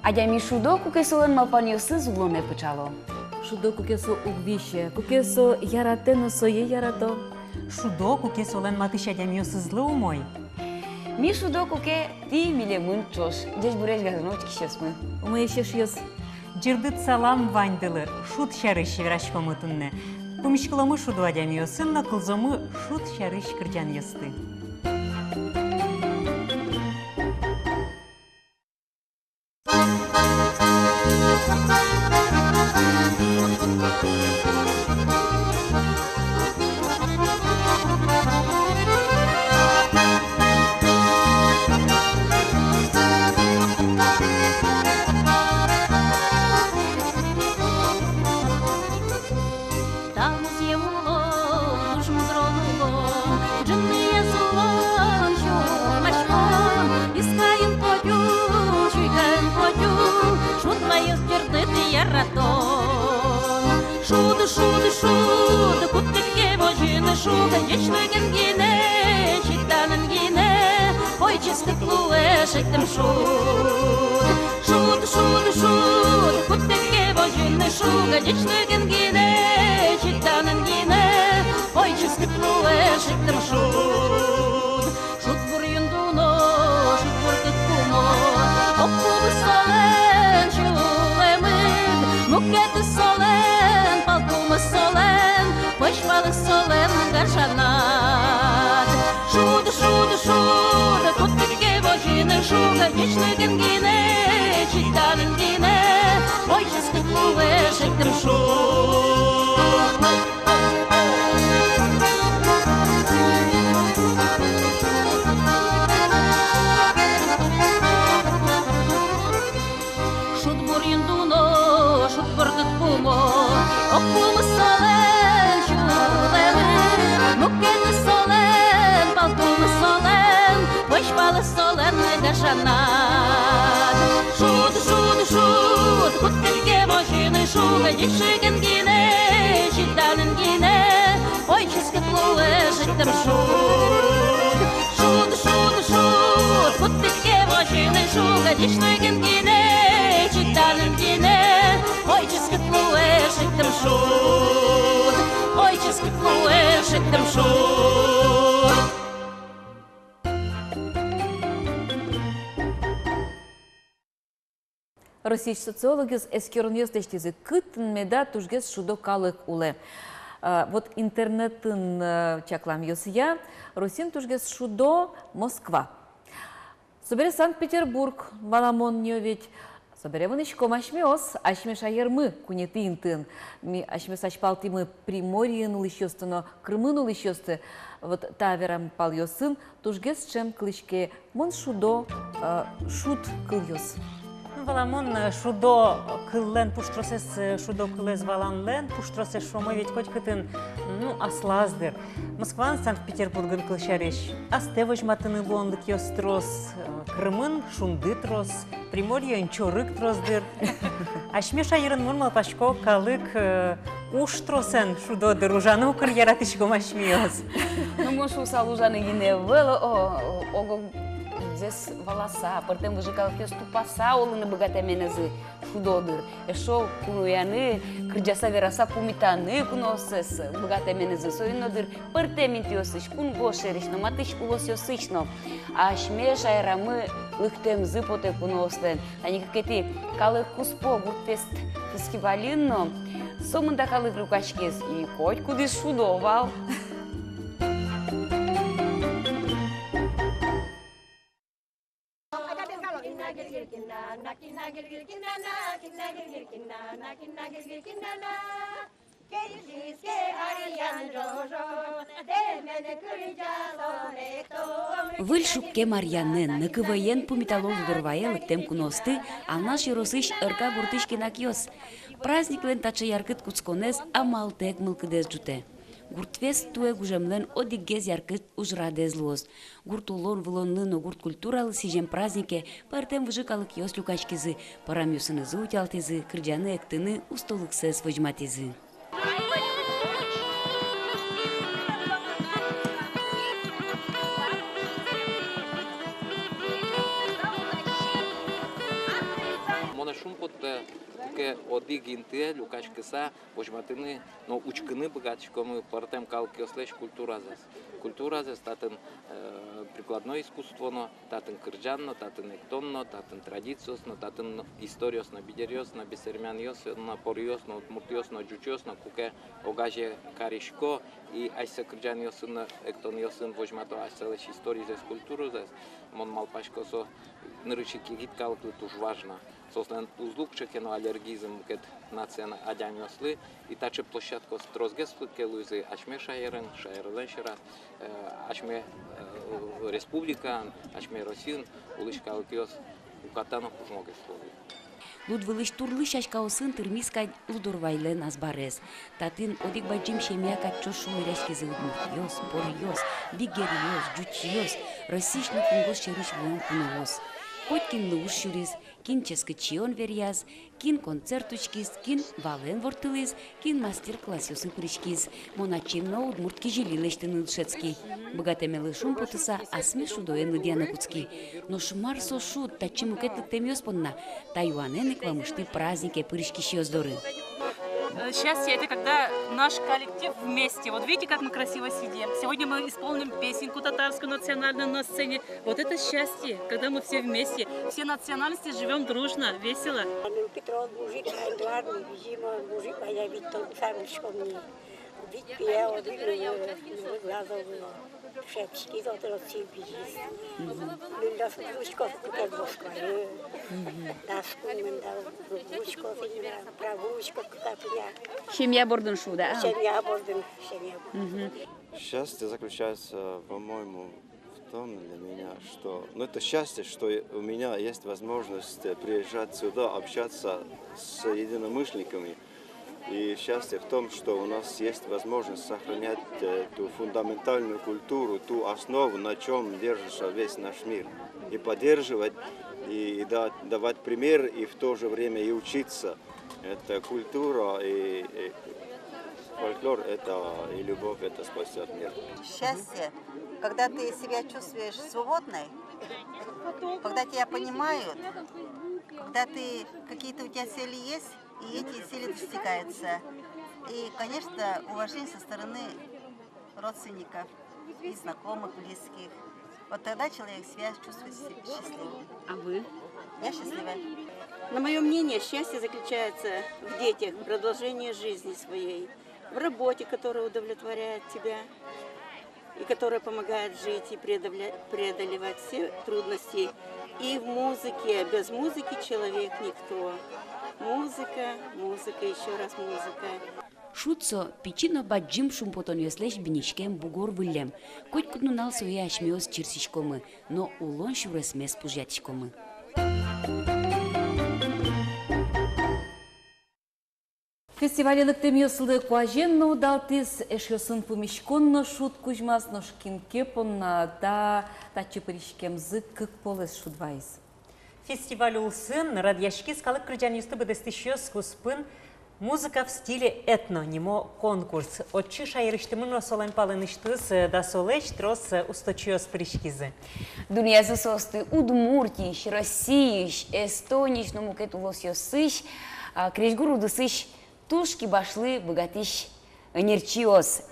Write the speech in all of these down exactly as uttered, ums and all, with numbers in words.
Адями шудо, куке солэн малпанъёсыз улонэ пыӵало. Шудо, куке со уг висе, куке со яратэ но сое ярато. Шудо, куке солэн матысь адямиосызлы умой. Ми шудо, куке тӥ милемын ӵош. Ӟечбуресь, гажано учкисьёсмы. Умоесь эшъёс. Ӟырдыт салам ваньдылы, шуд сярысь вераськомы туннэ. Пумиськыломы шудо адямиосын но кылзомы шуд сярысь кырӟанъёсты. Та музъем улон туж мудрон улон, ӝыныез улон сюлмаськон, искаын потӥ, чуйкаын потӥ, шуд ваёз ӟырдыт яратон. Шуд, шуд, шуд, кутскиське возьыны шуг, ӟечлыкен гинэ, чиданэн гинэ, ой, ческыт луэ шедьтэм шуд. Шуд, шуд, шуд, кутскиське возьыны шуг, ӟечлыкен гинэ, чиданэн гинэ, ой, ческыт луэ шедьтэм шуд. Шудбур юн дуно, шудбур кык пумо, огпумыз солэн сюлэмыд, мукетыз солэн, палтумыз солэн, пӧсь валыз солэн гажанад. Шуд, шуд, шуд, кутскиське возьыны шуг, ӟечлыкен гинэ, чиданэн гинэ, ой, ческыт луэ шедьтэм шуд. Шудбур юн дуно, шудбур кык пумо, огпумыз солэн сюлэмыд, мукетыз солэн, палтумыз солэн, пӧсь валыз солэн гажанад. Шуд, шуд, шуд, кутскиське возьыны шуг, ӟечлыкен гинэ, чиданэн гинэ, ой, ческыт луэ шедьтэм шуд. Шуд, шуд, шуд, кутскиське возьыны шуг, ӟечлыкен гинэ, чиданэн гинэ, ой, ческыт луэ шедьтэм шуд. Ой, ческыт луэ шедьтэм шуд. Россиысь социологъёс эскеронъёс лэсьтӥзы, кытын меда тужгес шудо калык улэ. А, вот интернетын, э, чакламъёсъя, Россиын тужгес шудо Москва. Собере Санкт-Петербург, валамон ни ведь. Собере мынӥськом асьмеос, асьме шаермы куинетӥ интыын. Ми асьмеос азьпалтӥмы Приморьеын улӥсьёсты но Крымын улӥсьёсты. Вот та верампалъёсын тужгес ӵем кылӥське «мон шудо», э, шуд кылъёс. Ну, валамон, э, шудо кыллэн пуштросэз, э, шудо кылэз валанлэн пуштросэз шуомы ведь котькытын, ну, аслаз, дыр. Москваын, Санкт-Петербургын, кылсярысь, астэ возьматыны луонлыкъёс трос, э, Крымын шунды трос, Приморьеын чорыг трос, дыр. Асьме шаерын, мон малпасько, калык, э, уж тросэн шудо, дыр, ужаны укыр яратӥськом асьмеос. Ну, мон шуысал, ужаны гинэ ӧвӧл, о, о, ог-огзэс валаса, пӧртэм выжы калыкъёс тупаса улыны быгатэменызы шудо, дыр. Эшшо кунояны, кырӟаса-вераса пумитаны кунооссэс быгатэменызы. Соин но, дыр, пӧртэм интыосысь, кунгож сьӧрысь но, матысь улосъёсысь но асьме шаерамы лыктэмзы потэ куноослэн. Тани кыкетӥ калык куспо «Гуртфест» фестивальын но сомында калык люкаськиз, и котькудӥз шудо вал. Выль шуккем аръянэн, нӧкывӧйен пумиталозы дорвае лыктэм куноосты Алнаш ёросысь Ырка гуртысь кенакъёс. Праздниклэн таӵе яркыт кутсконэз амалтэк мылкыдэз ӝутэ. «Гуртфест» туэ гужемлэн одӥгез яркыт ужрадэз луоз. Гурт улон-вылонлы но гурт культуралы сӥзем празднике пӧртэм выжы калыкъёс люкаськизы, пӧрамъёсынызы утялтӥзы, кырӟаны-эктыны устолыксэс возьматӥзы. Ке одӥг интые люкаськыса возьматыны но учкыны быгатӥськомы пӧртэм калыкъёслэсь культуразэс. Культуразэс татын, э, прикладной искусство но, татын кырӟан но, татын эктон но, татын традициос но, татын но историос но, бигеръёс но, бесермянъёс но, поръёс но, удмуртъёс но, ӟучъёс но, куке огазе карисько, и асьсэ кырӟанъёсын но, эктонъёсын возьмато асьсэлэсь историзэс, культуразэс, мон малпасько, со нырысь ик егит калыклы туж важно. Соослэн уз луы кыӵе ке но аллергизм мукет нациен адямиослы, и таӵе площадкаос тросгес ке луизы асьме шаерын, шаерлэн сьӧраз, э, асьме, э, республикаын, асьме Россиын улӥсь калыкъёс уката но кужмогес луозы. Луд вылысь турлы сяськаосын тырмиз кадь Лудорвайлэн азбарез. Татын одӥг бадӟым семья кадь ӵош шулдыръяськизы: удмуртъёс, поръёс, бигеръёс, ӟучъёс, Россиысь но кунгож сьӧрысь вуэм куноос. Котькинлы уж сюриз: кин ческыт сиён веръяз, кин концерт учкиз, кин валэн ворттылӥз, кин мастер-классъёсы пыриськиз. Мон ачим но удмурт кизили лэсьтыны дышетски. Быгатэмелы шумпотыса, асме шудоен лыдъяны кутски. Нош мар со шуд татчы мукет лыктэмъёс понна? Та юанэн ик вамышты празднике пыриськисьёс доры. Э, счастье — это когда наш коллектив вместе. Вот видите, как мы красиво сидим. Сегодня мы исполним песенку татарскую национальную на сцене. Вот это счастье, когда мы все вместе, все национальности живём дружно, весело. Андрей Петров мужик, Эдуард, видимо, мужик, а я ведь тот сам школьник. Ведь я вот, э, глаза было. Шепчики тот род сильбиз. Мгм. Мында с-, ручка кутать Москвае. Мгм. Даску мында ручка, прогулочка кутать я. Семья бордын шуда, а? Семья бордын, семья бордын. Мгм. Счастье заключается, по-моему, в том для меня, что, ну, это счастье, что у меня есть возможность, э, приезжать сюда, общаться с единомышленниками. И счастье в том, что у нас есть возможность сохранять, э, ту фундаментальную культуру, ту основу, на чём держится весь наш мир. И поддерживать, и, и да-, давать пример, и в то же время и учиться. Это культура и, и фольклор, это и любовь, это спасёт мир. Счастье, когда ты себя чувствуешь свободной, когда тебя понимают, когда ты, какие-то у тебя цели есть, и эти цели достигаются. И, конечно, уважение со стороны родственников и знакомых, близких. Вот тогда человек себя чувствует счастливым. А вы? Я счастливая. На моё мнение, счастье заключается в детях, в продолжении жизни своей, в работе, которая удовлетворяет тебя и которая помогает жить и преодоле-, преодолевать все трудности, и в музыке. Без музыки человек никто. Музыка, музыка, ещё раз музыка. Шуд со — пичи но бадӟым шумпотонъёслэсь биниськем бугор выллем. Котькуд нунал сое асьмеос чирсиськомы, но улон сюресмес пужъятӥськомы. Фестивале лыктэмъёслы куазен но удалтӥз, эшъёсын пумиськон но шуд кузьмаз, нош кин ке понна та татчы пыриськемзы кык полэс шуд вайиз. Фестиваль улсын радъяськиз калык кырӟанъёсты быдэстӥсьёс куспын «Музыка в стиле этно» нимо конкурс. Отчы шаерысьтымы но солэн палэнысьтыз, э, дасолэсь трос, э, усточиос пыриськизы. Дунъязы соосты Удмуртиысь, Россиысь, Эстониысь но мукет улосъёсысь, а, крезьгур удысысь туж кибашлы быгатӥсь ӧнерчиос.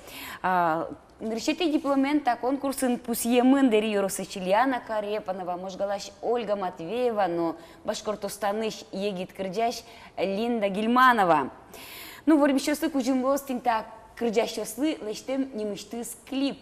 А, нырысетӥ дипломен та конкурсын пусъемын Дэри ёросысь Лиана Карепанова, Можгалась Ольга Матвеева но Башкортостанысь егит кырӟась Линда Гильманова. Ну, вормисьёслы кузьым луоз тӥни та кырӟасьёслы лэсьтэм нимысьтыз клип.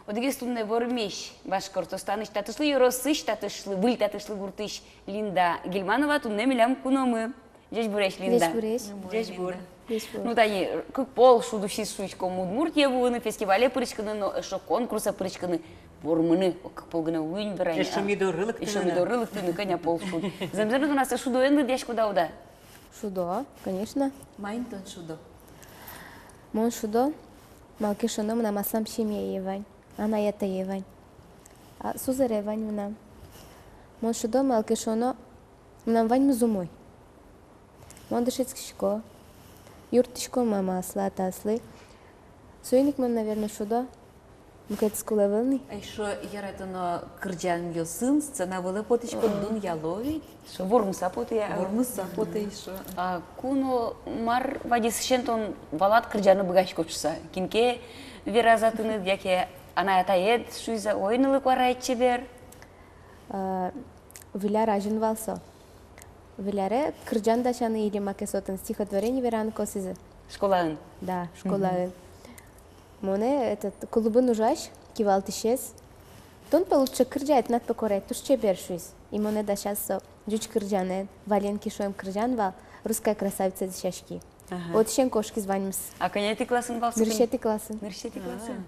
Одӥгез туннэ вормись Башкортостанысь, Татышлы ёросысь, Татышлы, Выль Татышлы гуртысь Линда Гильманова туннэ милям куномы. Ӟечбуресь, Линда. Ӟечбуресь. Ӟечбур. Ӟечбур. Ну, тани кык пол шуд усиз, шуиськом, Удмуртие вуыны, фестивале пыриськыны но эшшо конкурсэ пыриськыны, вормыны. Кык пол гинэ уг луы ни бере. Эшшо ми доры лыктыны. Эшшо ми доры лыктыны, кӧня пол шуд. Зэмзэ но, туннэ сое шудоен лыдъяськод-а, уд-а? Шудо, конечно. Маин тон шудо? Мон шудо, малы ке шуоно, мынам аслам семьяе вань, анай-атае вань. А сузэре вань мынам. Мон шудо, малы ке шуоно, мынам ваньмыз умой. Мон дышетскисько, юрттӥсько мамаослы, атаослы. Соин ик мон, наверно, шудо. Мукетыз кулэ ӧвӧл ни. А эшшо яратоно кырӟанъёсын сцена вылэ потӥськод, дунъяло ведь? Со вормыса потэ-а? Вормыса потэ эшшо. А ку но мар вадисысен тон валад кырӟаны быгатӥськод шуса? Кин ке вераз-а тыныд, яке анай-атаед шуиз-а: «Ой, нылы, куараед чебер»? А, выль ар азьын вал со. Выль аре кырӟан дасяны или маке со отын стихотворение вераны косӥзы. Школаын? Да, школаын. Монэ этот клубын ужась кивалтӥсез: «Тон пе лучше кырӟай, тынад пе куараед туж чебер», — шуиз. И монэ дасяз со ӟуч кырӟанэн, «Валенки» шуэм кырӟан вал, «Русская красавица» дасяськи. Ага. Отысен кошкиз ваньмыз. А кӧнятӥ классын вал со? Нырысетӥ классын. Нырысетӥ классын.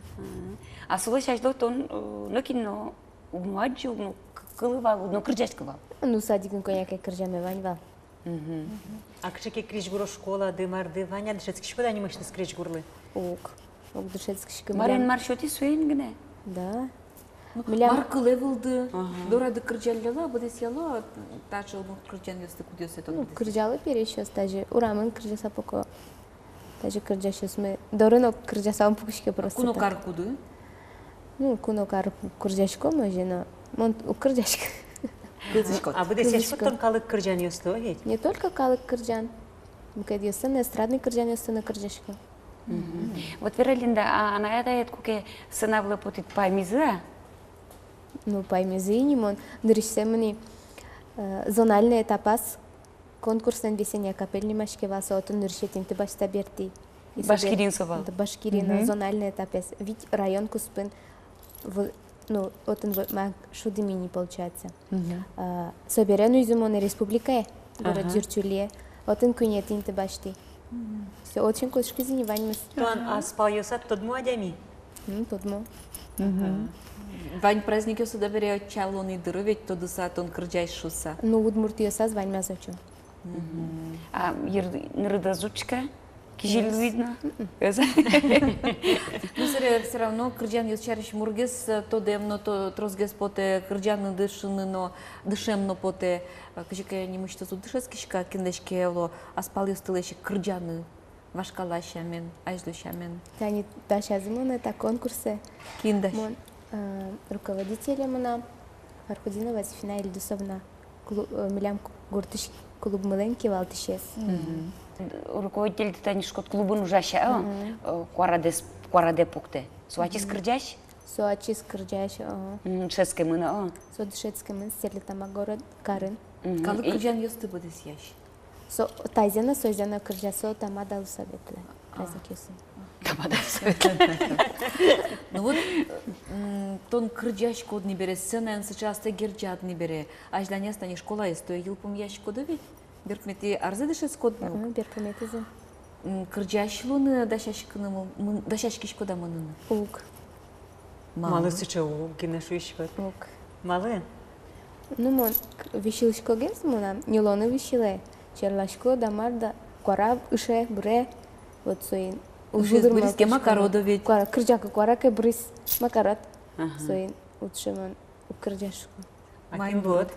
А. А солэсь азьло тон, э, нокин но уг но адӟы, уг но к-, кылы вал, уг но кырӟаськы вал? Ну, садикын кӧня ке кырӟаме вань вал. Мгм. А кыӵе ке крезьгуро школады, марды вань-а, дышетскиськод-а нимысьтыз крезьгурлы? Уг. Уг дышетскиськы. Мар-а, милям мар сётӥз, соин гинэ? Да. Ну, милям мар кылэ вылды, ага, дорады кырӟалляло, быдэсъяло таӵе удмурт кырӟанъёсты, кудъёссэ тон, ну, быдэсъяло? Кырӟало пересьёс, тазьы урамын кырӟаса поко. Тазьы кырӟасьёсмы дорын но кырӟаса ум пукиське просто. Куно так. Кар куды? Ну, куно кар кырӟаськом озьы но, мон уг кырӟаськы. Кылзӥськод. А быдэсъяськод тон калык кырӟанъёсты, о ведь? Не только калык кырӟан. Мукетъёссэ но, эстрадный кырӟанъёсты но кырӟасько. Мгм. Вот, Вера, Линда, а анай-атаед куке сцена вылэ потӥд, паймизы-а? Ну, паймизы ини. Мон нырысьсэ мынӥ, э, зональный этапаз, конкурслэн «Весенняя капель» нимаське вал со, отын нырысетӥ инты басьтыса бертӥ. И собере Башкириын со вал? Да, Башкириын, мгм, зональный этапез. Вить район куспын, в-, ну, отын в-, ма шудӥм ини, получается. Мгм. А, собере нуизы монэ республикае, город, ага, Дюртюлие. Отын куинетӥ инты басьтӥ. Мгм. Всё, отчы кошкиз ини ваньмыз. Тон, ага, азпалъёсад тодмо адями? М, тодмо. Мгм. Ага. Вань праздникъёсы табере ӧтчало ни дыр ведь, тодыса, тон кырӟась шуса. Ну, удмуртъёсаз ваньмаз ӧтчо. Мгм. А йыр-, нырыд ӧз учке? Кизили луид но? Ӧз. Ну, собере всё равно кырӟанъёс сярысь мургес, э, тодэм но то-, тросгес потэ, кырӟаны, дышыны но, дышем но потэ. Э, кызьы ке нимысьтыз уд дышетскиськы, кинлэсь ке, оло, азпалъёстылэсь ик кырӟаны, вашкала сямен, азьло сямен. Тани дасязы монэ та конкурсэ. Кин дась? Мон, э, руководителе мынам, Фархудинова Зифина Ильдусовна. Клу-, э, милям ку-, гуртысь клубмылэн кивалтӥсез. Мгм. Руководительды, тани шуиськод, клубын ужась-а, мгм, э, куарадэс, куарадэ пуктэ. Со ачиз, мгм, кырӟась? Со ачиз кырӟась, ага. Мгм, дышетскемын-а? Со дышетскемын Стерлитамак город карын. Мгм. Калык кырӟанъёсты быдэсъясь. Со тазьы но, созьы но кырӟа, со тамада луыса ветлэ. А. Праздникъёсын. Тамада луыса ветлэ. Ну вот, м, тон кырӟаськод ни бере, сценаын сыӵе астэ герӟад ни бере, азьланяз тани школаез то йылпумъяськод-а ведь? Берпуметӥ арзэ дышетскод ни ук. Мгм, берпуметӥзэ. М, кырӟась луыны дасяськыны мын-, мын-, дасяськиськод-а мыныны? Уг. Малы? Малы сыӵе уг гинэ шуиськод? Уг. Малы? Ну, мон к-, висьылӥськогес, мынам ньылоны висьылэ. Черласько да мар да, куара ыше, быре. Вот соин. Ыше, быриз ке, ма карод ведь. Куара, кырӟа ке, куара ке, быриз, ма карод. Ага. Соин лучше мон уг кырӟаськы. А кин луод?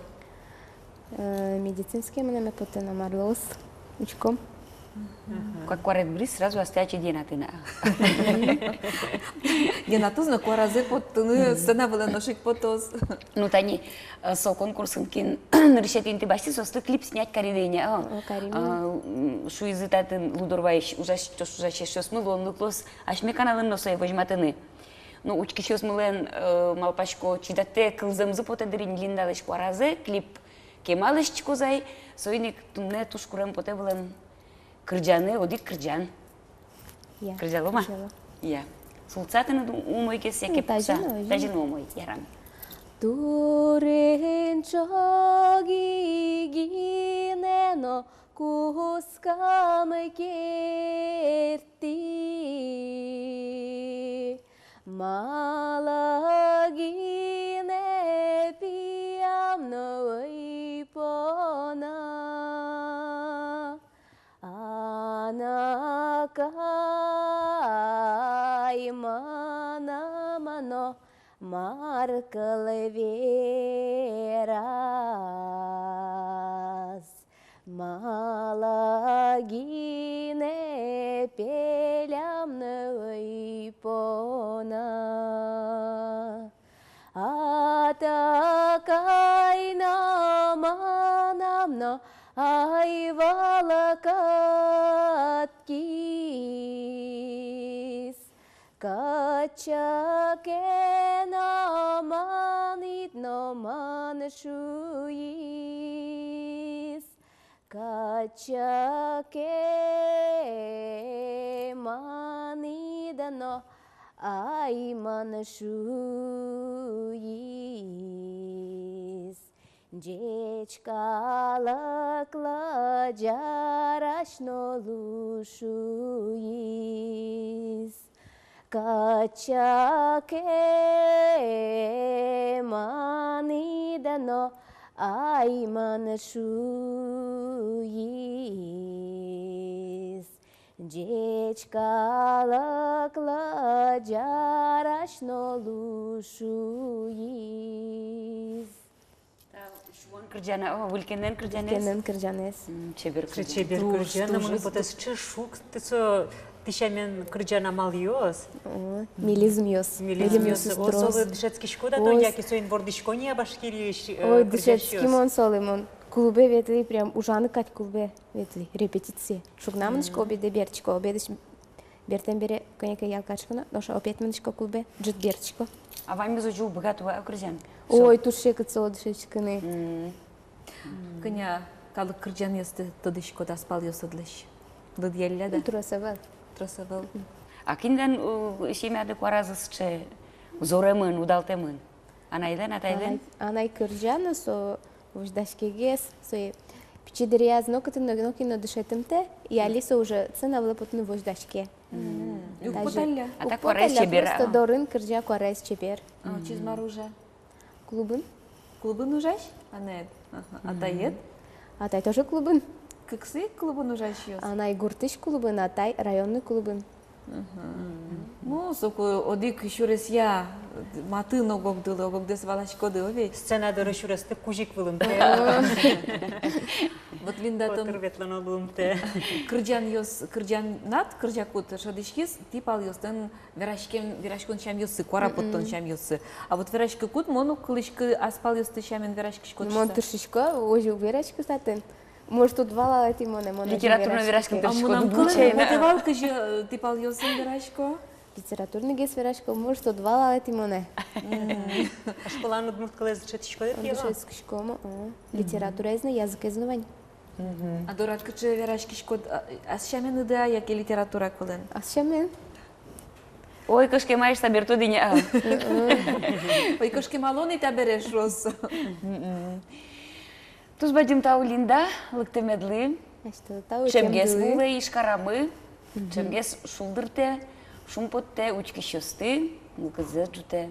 Э, медицинские мынэме потэ но, мар луоз, учком. Ага. Как куаред быриз, сразу астэ ачид йӧнаты на. Йӧнатоз но, куаразэ поттыны сцена вылэ нош ик потоз. Ну, тани, э, со конкурсын кин нырысетӥ инты басьтӥз, соосты клип снять кариды ини, а? О, каримы. А, м, шуизы татын Лудорвайысь ужась-, ужасьёсмы, луонлык луоз асьме каналын но сое возьматыны. Ну, учкисьёсмылэн, э, малпасько, чидатэ кылзэмзы потэ дыр ини Линдалэсь куаразэ, клип кемалась чиказы ай, соин ик туннэ туж курем потэ вылэм кырӟаны одӥг кырӟан. Я. Кырӟалом-а? Кырӟалом. Я. Султса тыныд умойгес яке пукса? Ну, тазьы но, тазьы но умой, ярам. Турын ӵоги гинэ но кутскам керттӥ. Малы гинэ пиям но ӧй поно, анакай, мынам но мар кыл вераз. Малы гинэ пелям но ӧй поно. но ай валакаткиз. Кыӵе ке но маныд но мон шуиз. Кыӵе ке маныд но ай мон шуиз. Ӟеч калыклы ӟарась но лу шуиз. Кыӵе ке маныд но ай мон шуиз. Ӟеч калыклы ӟарась но лу шуиз. Та шуон кырӟан, о, вылькенэн кырӟанэз. Вылькенэн кырӟанэз. М, чебер кырӟан. Чебер кырӟан, туж, мыным туж потэ, сыӵе шуг, тӥ со, тӥ сямен кырӟан амалъёс. О, мелизмъёс. Мелизмъёс. Мелизмъёс. О, трос. Солы дышетскиськод-а тон, ой, яке соин вордӥськод-а Башкириысь, э, ой, кырӟасьёс? Дышетски мон солы, мон клубе ветлӥ, прям ужаны кадь клубе ветлӥ, репетицие. Шуг на мынӥсько, мгм, обедэ бертӥсько, обедысь бертэм бере кӧня ке ял карисько но, нош опять мынӥсько клубе, ӝыт бертӥсько. А ваньмыз озьы уг быгатэ-а кырӟан? Ой, со туж секыт солы дышетскыны. М. Кӧня калык кырӟанъёсты тодӥськод аспалъёсыдлэсь? Лыдъялля-а? Ну, трос ӧвӧл. Трос ӧвӧл. Мгм. А кинлэн, э, семьяды куаразы сыӵе зоремын, удалтэмын? Анайлэн, атайлэн? Анай, анай кырӟа но, со возьдаськегес, сое пичи дыръяз нокытын но, нокин но дышетымтэ, и али со уже сцена вылэ потыны возьдаське. Мгм. Уг поталля? А так куараез чебер, а? Просто дорын кырӟа, куараез чебер. А, ачиз мар ужа? Клубын. Клубын ужась? Анаед? Ага. Атаед? Атай тоже клубын. Кыксы ик клубын ужасьёс? Анай гуртысь клубын, атай районный клубын. Мгм. Ну, соку одӥг сюресъя матын ог-огдылы, ог-огдэс валаськоды, о ведь? Сцена доры сюресты кузь ик вылымтэ. Вот, Линда, тон котыр ветлоно луымтэ. Кырӟанъёс, кырӟанад, кырӟакуд шӧдӥськиз тӥ палъёстэн вераськем, вераськон сямъёссы, куара поттон сямъёссы. А вот вераськыкуд, мон уг кылӥськы, аспалъёсты сямен вераськиськод шуыса. Мон тыршисько, озьы уг вераськы татын. Может, уд валалэ тӥ монэ, мон озьы вераськыку. Литературной вераськыку. А мынам кылын потэ вал, кызьы, э, тӥ палъёсын верасько. Литературныйгес верасько, может, уд валалэ тӥ монэ. М. А школаын удмурт кылэз дышетӥськод-а? Дышетскисько, о. Мгм. Литератураез но, языкез но вань. Мгм. А дорад кыӵе вераськиськод, а, ас сямен-а, яке литература кылын? Ас сямен. Ой, кышкемаесь табере тодӥ ни, а. Ой, кышкемалоно табере, шуо со. Мгм. Туж бадӟым тау, Линда, лыктэмедлы. Асьтэлы тау. Ӵемгес вуылэ Ижкарамы, мгм, ӵемгес шулдыртэ, шумпоттэ учкисьёсты, мылкыдзэс ӝутэ.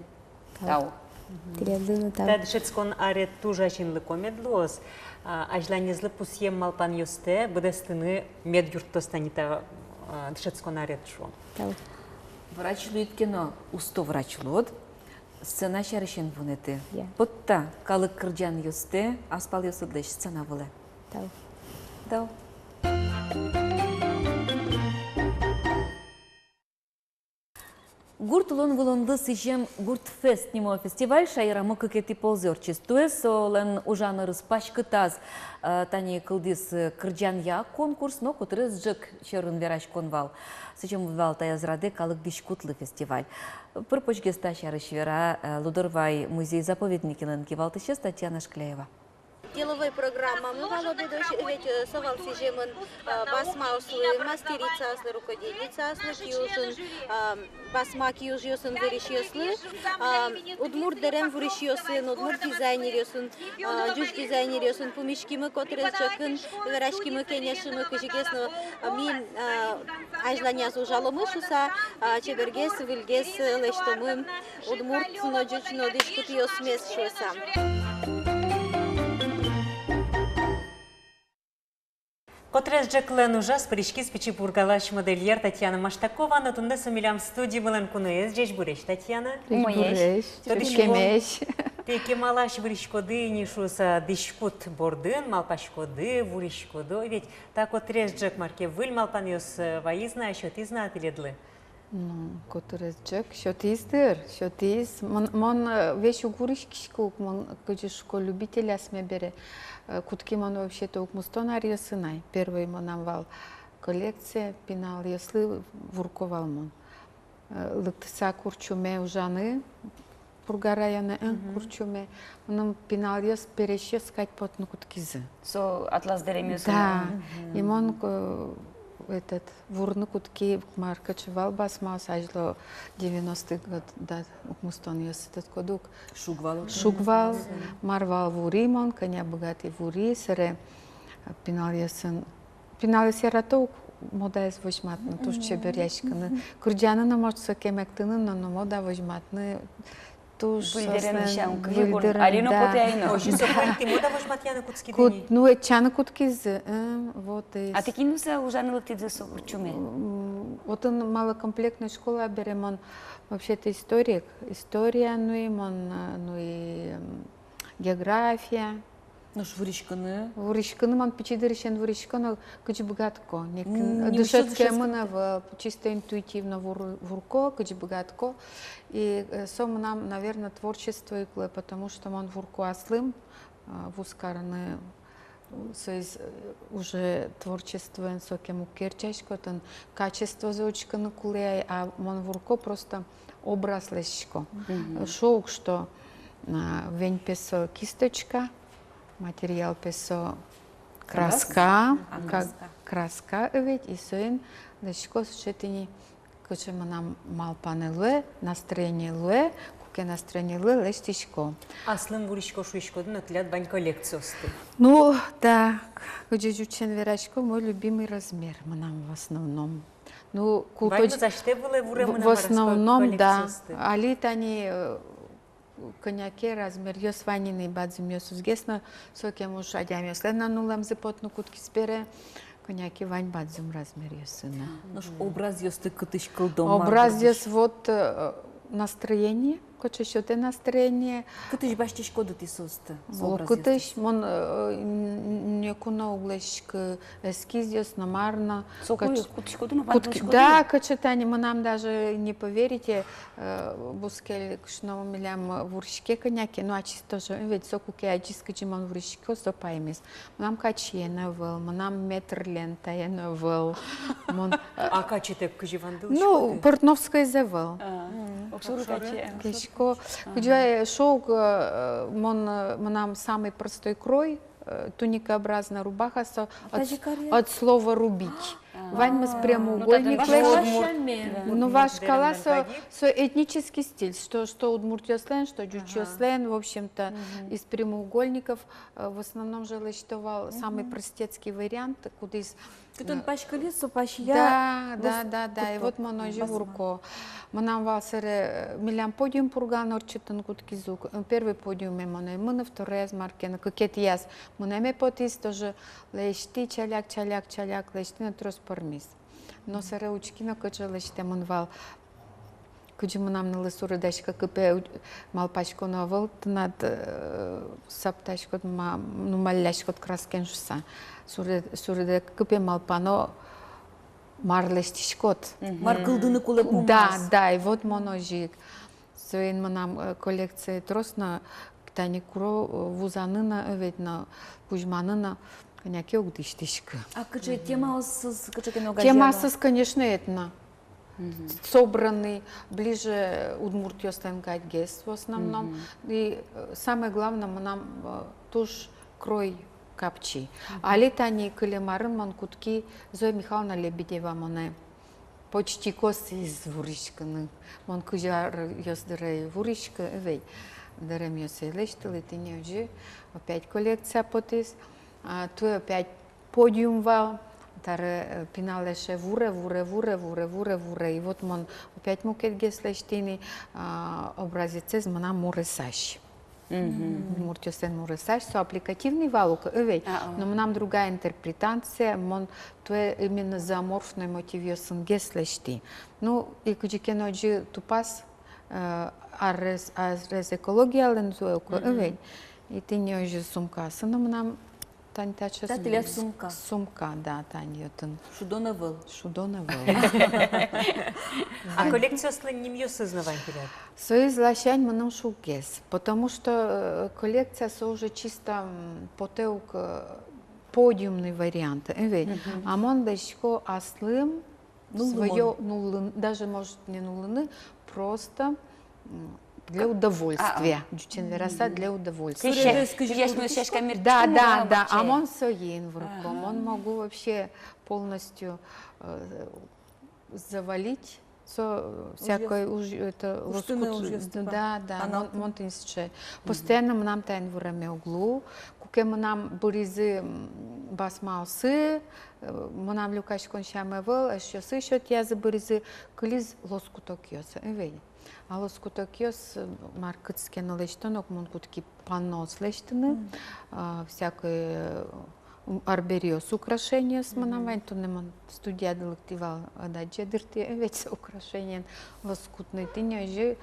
Тау. Тау. Мгм. Тӥледлы но тау. Та дышетскон арет туж азинлыко мед луоз, а, азьланезлы пусъем малпанъёстэ быдэстыны мед юрттоз тани та, а, дышетскон арет, шуом. Тау. Врач луид ке но, усто врач луод. Сцена сярысен вунэтӥ. Я. Потта калык кырӟанъёстэ аспалъёсыдлэсь сцена вылэ. Тау. Тау. Гурт улон-вылонлы сӥзем «Гуртфест» нимо фестиваль шаерамы кыкетӥ ползэ ортчиз. Туэ солэн ужан ӧрыз паськытаз, э, тани кылдӥз, э, кырӟанъя конкурс, но котырес ӝӧк сьӧрын вераськон вал. Сӥзем вал таяз радэ калык дӥськутлы фестиваль. Пыр-почгес та сярысь вера, э, Лудорвай музей-заповедникелэн кивалтӥсез Татьяна Шкляева. Деловой программамы вал обедозь, ведь, э, со вал сӥземын, э, басмаослы, мастерицаослы, рукодельницаослы, киужын, э, басма киужъёсын вырисьёслы, э, удмурт дэрем вурисьёсын, удмурт дизайнеръёсын, э, ӟуч дизайнеръёсын пумиськимы котырес ӝӧкын, вераськимы, кенешимы, кызьы ке но, э, ми, э, азьланяз ужаломы шуыса, а, чебергес, выльгес, э, лэсьтомы удмурт но, ӟуч но дӥськутъёсмес шуыса. Котырес ӝӧклэн ужаз пыриськиз Пичи Пургалась модельер Татьяна Маштакова, но туннэ со милям студиямылэн куноез. Ӟечбуресь, Татьяна. Ӟечбуресь. Тодӥськом, пе, кемалась выриськоды ини шуыса дӥськут бордын, малпаськоды, вуриськоды, ведь. Та котырес ӝӧк мар ке выль малпанъёс, э, вайиз на, сётӥз на тӥледлы? Ну, котырес ӝӧк сётӥз дыр, сётӥз. Мон, мон, э, весь уг вуриськиськы ук, мон, кызьы шуко, любитель асме бере. Э, кутски мон вообще-то укмыстон аръёсы на ай. Первый мынам вал коллекция, пиналъёслы вурко вал мон. Э, лыктыса Курчуме ужаны, Пурга районэ, э, Курчуме. Мыным пиналъёс, пересьёс кадь потыны кутскизы. Со атлас дэремъёсын. Да. И мон, э, этот, вурыны кутски, мар, кыӵе вал басмаос азьло, девяностый год, да, укмыстонъёсы, тӥ тодӥськоды ук. Шуг вал. Шуг вал, мар вал, вури мон, кӧня быгатӥ, вури, сэре, э, пиналъёсын Пиналъёс ярато ук модаез возьматыны, туж чеберъяськыны. Кырӟаны но, может, сокем эктыны но, но мода возьматыны туж. Выль дэрем сямен, выль дэрем, али но, да, потэ ай но. Озьы со вань, тӥ мода возьматъяны кутскиды ни? Ну, ӧтчаны кутскизы, э, вот и. А тӥ кин луыса ужаны лыктӥды со Курчуме? М, отын малокомплектной школа бере мон вообще-то историк. История, ну и мон, э, ну и, м, география. Нош вуриськыны? Вуриськыны мон пичи дырысен вурисько но, кызьы быгатӥсько. М, дышетскемын ӧвӧл, чисто интуитивно вур-, вурко, кызьы быгатӥсько. И, э, со мынам, наверно, творчество ик луэ, потому что мон вурко аслым, а, вуз карыны, соиз, э, уже творчествоен сокем уг керчаськы, отын качествозэ учкыны кулэ ай, а мон вурко, просто образ лэсьтӥсько. Шуо ук, что, а, вень пе со кисточка, материал пе со краска, краска, краска, э, ведь, и соин лэсьтӥсько сыӵе тӥни, кыӵе мынам малпанэ луэ, настроение луэ, куке настроение луэ, лэсьтӥсько. Аслым вурисько шуиськоды но, тӥляд вань коллекциосты. Ну, да, кызьы ӟучен верасько, мой любимый размер мынам в основном. Ну, култоч-, ваньмыз асьтэ вылэ вуремын, в основном, да. Али тани, э, кӧня ке размеръёс вань ини, бадӟымъёсызгес но, сокем уж адямиослэн но нуллэмзы потыны кутскиз бере, кӧня ке вань бадӟым размеръёсы но. Нош образъёсты кытысь кылдом? Образъёс, вот, э, настроение, кыӵе сётэ настроение. Кытысь басьтӥськоды тӥ соосты? О, кытысь, мон, э, н-, н-, н-, ноку но уг лэсьтӥськы эскизъёс но, мар но. Соку кыт-, кутӥськоды но, кут-, вандылӥськоды но? Да, кыӵе тани мынам, даже не поверите, э, бускель кышно милям вуриське кӧня ке, ну, ачиз тоже, ведь со куке адӟиз, кызьы мон вурисько, со паймиз. Мынам качиен ӧвӧл, мынам метр лентаен ӧвӧл. Мон, э, а качитэк кызьы вандылӥськоды? Ну, портновскойзэ ӧвӧл. А, огшоры качи. Кесько. Кызьы шуо ук, э, мон, э, мынам самый простой крой, э, туникообразная рубаха, со от, от слова рубить. Ваньмыз прямоугольник лэсьтӥсько. Ну, вашкала со, со этнический стиль, что, что удмуртъёслэн, что ӟучъёслэн, в общем-то, из прямоугольников, э, в основном же лэсьто вал самый простецкий вариант, кудӥз Кытын паськылӥз, со пасья. Да, да, да, да, и вот мон озьы вурко. Мынам вал сэре, э, милям подиум Пургаын ортчытыны кутскизы ук, э, первый подиуме мон ӧй мыны, второйяз мар ке но, кыкетӥяз мынэме потӥз, тоже лэсьтӥ, чаляк, чаляк, чаляк лэсьтӥ но, трос пӧрмиз. Но сэре учки но, кыӵе лэсьтэмын вал. Кызьы мынам нылы суредаське, кыпе, малпаськоно ӧвӧл тынад, э, саптаськод, ма-, ну, малляськод краскен шуса. Суре-, суреде кыпе малпано, мар лэсьтӥськод. Мар кылдыны кулэ пумаз. Да, да, и вот мон озьы ик. Соин мынам, э, коллекция трос но, тани куро, э, вузаны но, э, ведь но, кузьманы но, кӧня ке уг дӥсьтӥськы. А кыӵе темаосыз, кыӵе ке но гажано? Темаосыз, конечно, этно. Собраны ближе удмуртъёслэн кадьгес в основном. И, э, самое главное, мынам, э, туж крой капчи. Али тани кылем арын мон кутски, Зоя Михайловна Лебедева монэ почти косӥз вуриськыны. Мон кызь аръёс дыре ӧй вуриськы, ӧвӧл, дэремъёс ӧй лэсьтылы, тӥни озьы опять коллекция потӥз. А, туэ опять подиум вал, таре, э, пинал эше вуре, вуре, вуре, вуре, вуре, вуре. И вот мон опять мукетгес лэсьтӥ ни, а, образецез мынам муресась. Удмуртъёслэн муресась, со аппликативный вал ук, ӧвӧл. Но мынам другая интерпретация, мон туэ именно зооморфной мотивъёсынгес лэсьтӥ. Ну, и кызьы ке но озьы тупаз, э, арез, арез экологиялэн туэ ук, ӧвӧл. И тӥни озьы сумкаосы но мынам Тань таӵе... Та тӥляд сумка. Сумка, да, тань отын. Шудон ӧвӧл. Шудон ӧвӧл. А коллекциослэн нимъёсыз но вань тӥляд? Соиз ласянь мыным шуггес, потому что, э, коллекция со уже чисто, м, потэ ук, э, подиумный вариант, э, ведь. Мгм. А мон лэсьтӥсько аслым, нуллыны, своё нуллыны, даже, может, не нуллыны, просто, м, для удовольствия. А, а. Ӟучен вераса, для удовольствия. Кызьы сяська, кызьы сяська мертчиськом, да, да, да. А мон соин вордӥсько. Ага. Мон могу вообще полностью, э, завалить со, э, всякой уж, это, лоскут, ужъёсты, да, да, мон, мон тӥни сыӵе. Мгм. Постоянно мынам таин выраме уг лу. Куке мынам быризы, м, басмаосы, э, мынам люкаськон сяме ӧвӧл, эшъёсы сётъязы быризы, кылиз лоскутокъёс, э, ведь. А лоскутокъёс, э, мар кытчы ке но лэсьтоно ук, мон кутски панноос лэсьтыны, мгм, а, всякой, э, м, арбериос, украшениос мынам вань, туннэ мон студияды лыктӥ вал, ӧд адӟе дыр тӥ, э, ведь со украшениен лоскутной, тӥни озьы,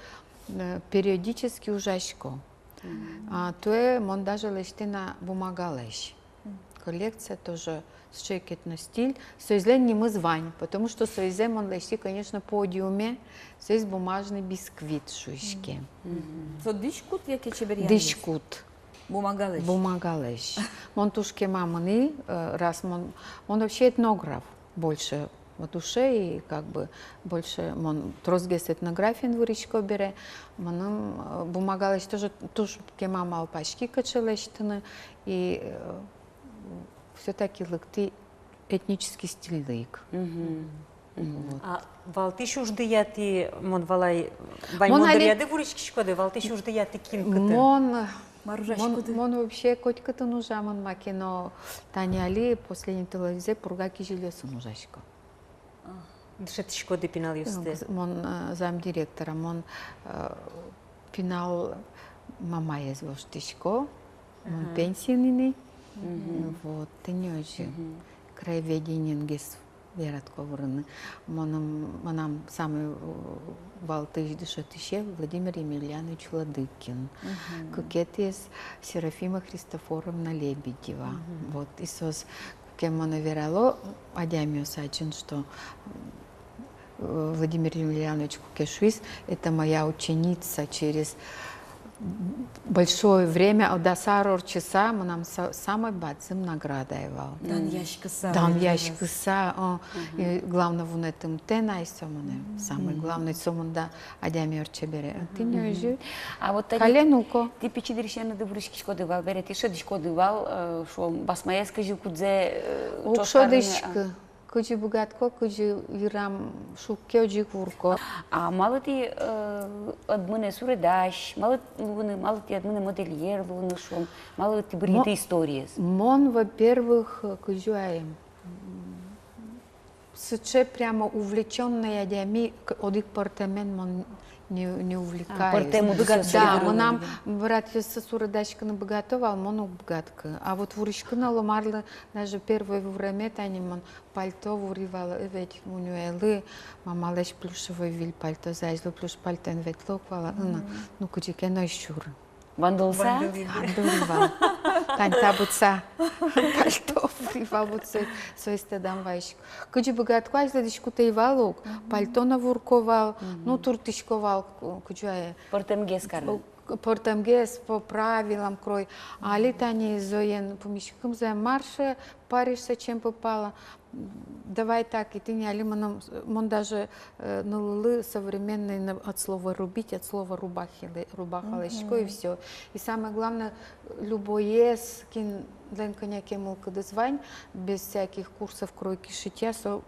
э, периодически ужасько. Мгм. А туэ мон даже лэсьтӥ на бумагалэсь. Мгм. Коллекция тоже сыӵе ик этностиль. Соизлэн нимыз вань, потому что соизэ мон лэсьтӥ, конечно, подиуме, соиз бумажный бисквит шуиське. Мгм. Со дӥськут яке чеберъян? Дӥськут. Бумагалэсь? Бумагалэсь. Мон туж кема мынӥ, э, раз мон, мон вообще этнограф больше по душе, и как бы больше мон тросгес этнографиен вырисько бере, мыным, э, бумагалэсь тоже туж кема малпаськи кыӵе лэсьтыны, и, э, всё-таки лыктӥ этнический стильлы ик. Мгм. Вот. А валтӥсь уждыя тӥ, мон валай, ваньмон дыръяды вуриськиськоды, валтӥсь уждыя тӥ кин кытын? Мон, мар ужаськоды? Мон, мон вообще котькытын ужамын маке но, тани али последний толэзьзэ Пурга кизилиосын ужасько. А, дышетӥськоды пиналъёсты? Мон, э, замдиректора, мон, э, пинал мамаез воштӥсько, мон пенсиын ини. Мгм. Вот, тӥни озьы. Мгм. Краеведениен гес яратӥсько вырыны. Мыным, мынам самой, э, валтӥсь дышетӥсе Владимир Емельянович Владыкин. Мгм. Кыкетӥез Серафима Христофоровна Лебедева. Мгм. Вот, и соос куке монэ верало адямиос ачим, что, э, Владимир Емельянович куке шуиз: «Это моя ученица», через большое время, о, дас ар ортчыса, мынам са-, самой бадӟым наградаe вал. Данъяськыса. Данъяськыса, о. Мгм. И главной вунэтымтэ на ай со монэ. Мгм. Самой главной, со мында адями ортче бере. Мгм. Тӥни озьы. А вот тани кален уко. Тӥ пичи дырысеныды вуриськиськоды вал бере, тӥ шӧдӥськоды вал, э, шуом, басмаез кызьы кудзэ, э, уг шӧдӥськы. Кызьы быгатӥсько, кызьы йырам шукке, озьы ик вурӥсько. А малы тӥ, э, ӧд мынэ суредась, малы тӥ ӧд мынэ, малы тӥ ӧд мынэ модельер луыны, шуом, малы тӥ быръиды историез? Мон, во-первых, кызьы ай, м, сыӵе прямо увлечённой адями, к-, одӥг пӧртэмен мон не, не увлекаюсь. А, пӧртэм удысъёс. Да, мынам братъёсы суредаськыны быгато вал, мон уг быгатӥськы. А вот вуриськыны оло марлы, даже первой вураме тани мон пальто вури вал, э, ведь мунёелы, мамалэсь плюшевой виль пальтозэ, азьло плюш пальтоен ветло ук вал, ына, ну, кызьы ке но сюр. Вандылыса? Вандылӥ. Вандылӥ вал. Тань та быдӟа пальто вури вал, вот со, соиз тӥледам вайисько. Кызьы быгатӥсько, азьло дӥськут ӧй вал ук, пальто но вурӥсько вал, ну, туртӥсько вал, кызьы ай. Пӧртэмгес карыны. Пӧртэмгес, по правилам крой. Али тани Зоен пумиськыкум, Зоя, мар шуэ, Париж сочем пыпала. Давай так, и тӥни али мыным, мон даже, э, нылылы современной, на-, от слова рубить, от слова рубахи лэ-, рубаха лэсьтӥсько, и всё. И самое главное, любоез, кинлэн кӧня ке мылкыдыз вань, без всяких курсов кройки, шитья, со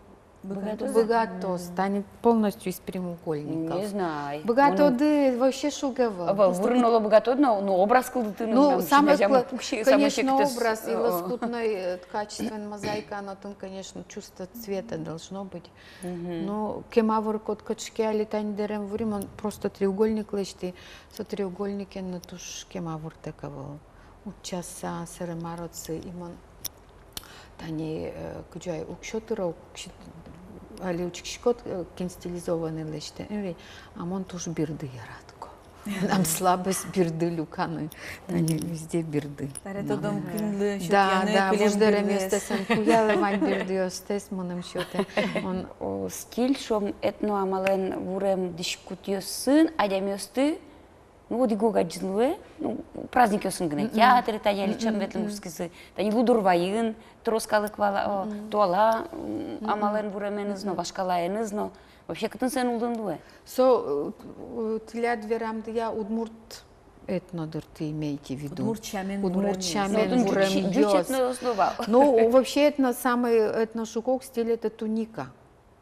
быгатоз. Быгатоз. Тани полностью из прямоугольников. Не знаю. Быгатоды, вообще шуг ӧвӧл. Ӧвӧл, вурыны оло быгатоды но, ну, образ кылдытыны. Ну, самой, конечно, образ и лоскутной, э, качественной мозаика, но отын, конечно, чувство цвета должно быть. Мгм. Ну, кема выркод кыӵе ке али тани дэрем вури, мон просто треугольник лэсьтӥ, со треугольникен но туж кема выртэк ӧвӧл. Утчаса, сэре мар отсы, и мон тани, э, кызьы ай, уксё тыро, уксё, али учкиськод, э, кин стилизованный лэсьтэ, э, а мон туж бирды яратӥсько. Мынам слабость бирды люканы. Тани везде бирды. Таре тодом кынлы. Да, сётъяны, да, кулэм вуж дэрем бирдэс. Ёстэсэн куялэ вань бирдыостэс мыным сётэ. Мон, о, стиль шуом, этно амалэн вурем дӥськутъёсын адямиосты, ну, одӥг-ог адӟыны луэ, ну, праздникъёсын гинэ, театре тани али ӵем ветлыны кутскизы, тани Лудорвайын трос калык вала, о, туала, м, амалэн вуременыз но, вашкалаеныз но. Вообще, кытын сое нуллыны луэ? Со, э, тӥляд верамдыя, удмурт этно дыр тӥ имеете в виду? Удмурт сямен вуремъёс. Удмурт сямен вуремъёс. Ну, вообще, этно, самый этно шуг-ог стиль — это туника.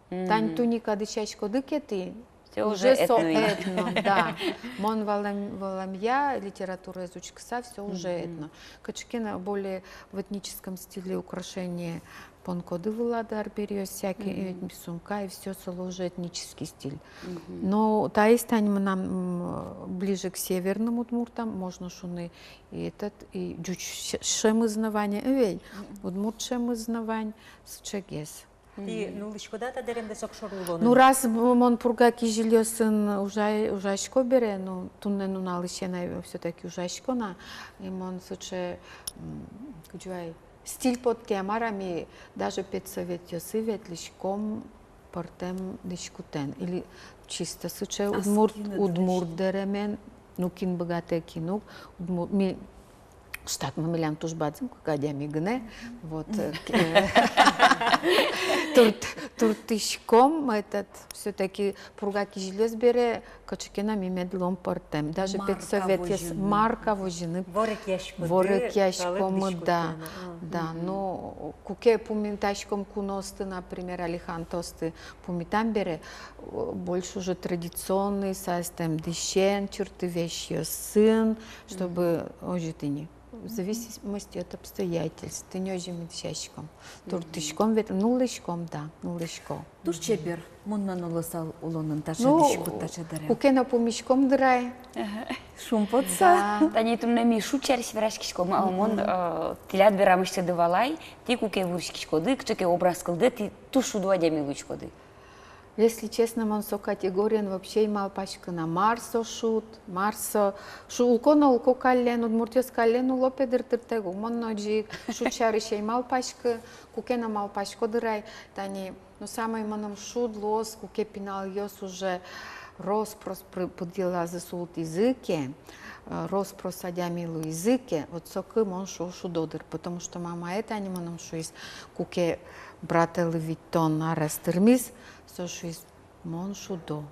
Тань туника дӥсяськоды ке тӥ, всё уже, уже со этно, да. Мон валам-, валамъя, литератураез учкыса, всё уже этно. Кыӵе ке но более в этническом стиле украшение понӥськоды вылады, арбериос всякие, э, сумка, и всё, солы уже этнический стиль. Но таиз тани мынам, м, ближе к северным удмуртам, можно шуыны, и этот, и ӟуч ш-, шемыз но вань, э, вей, удмурт шемыз но вань, сыӵегес. Тӥ нуллӥськоды-а та дэремдэс огшоры улонын? Ну, раз м-, мон Пурга кизилиосын ужа-, ужасько бере, ну, туннэ нуналысен ай всё-таки ужасько на, и мон сыӵе, м, кыӵе ай, стиль потэ-а, мар-а, ми даже педсоветъёсы ветлӥськом пӧртэм дӥськутэн. Или чисто сыӵе удмурт, удмурт дэремен, ну, кин быгатэ, кин уг, удмурт, ми, штатмы милям туж бадӟым, кык адями гинэ. Вот, э, турт-, туртӥськом, этот, всё-таки Пурга кизилиос бере, кыӵе ке но ми мед луом пӧртэм. Даже педсоветъёс, марка возьыны. Ворекъяськоды, ворекъяськомы, калык дӥськутэн, да. А. Да, ну, куке пумитаськом куноосты, например, али хантосты пумитам бере, о, больше уже традиционный, састэм дӥсен, чырты весьёсын, чтобы озьы тӥни. В зависимости от обстоятельств. Тӥни озьы ми дӥсяськом. Туртӥськом, вет нуллӥськом, да, нуллӥсько. Туж чебер, мон но нуллысал улонын таӵе дӥськут, таӵе дэрем. Ну, куке но пумиськом дыр ай. Шумпотыса. Да. Тани туннэ ми шуд сярысь вераськиськом, а мон, э, тӥляд верамысьтыды валай, тӥ куке вуриськиськоды, кыӵе ке образ кылдэ, тӥ туж шудо адями луиськоды. Если честно, мон со категориен вообще ӧй малпаськы на, мар со шуд, мар со шу-, улко но улко каллен, удмуртъёс каллен уло, пе, дыртыртэк ук. Мон но озьы ик шуд сярысь ӧй малпаськы, куке но малпасько дыр ай, тани, ну, самой мыным шуд луоз, куке пиналъёс уже рос-прос пы-, пыдъелазы султӥзы ке, э, рос-прос адями луизы ке, вот соку мон шуо шудо дыр, потому что мамае тани мыным шуиз, куке брателы витьтон арес тырмиз, со шуиз: «Мон шудо».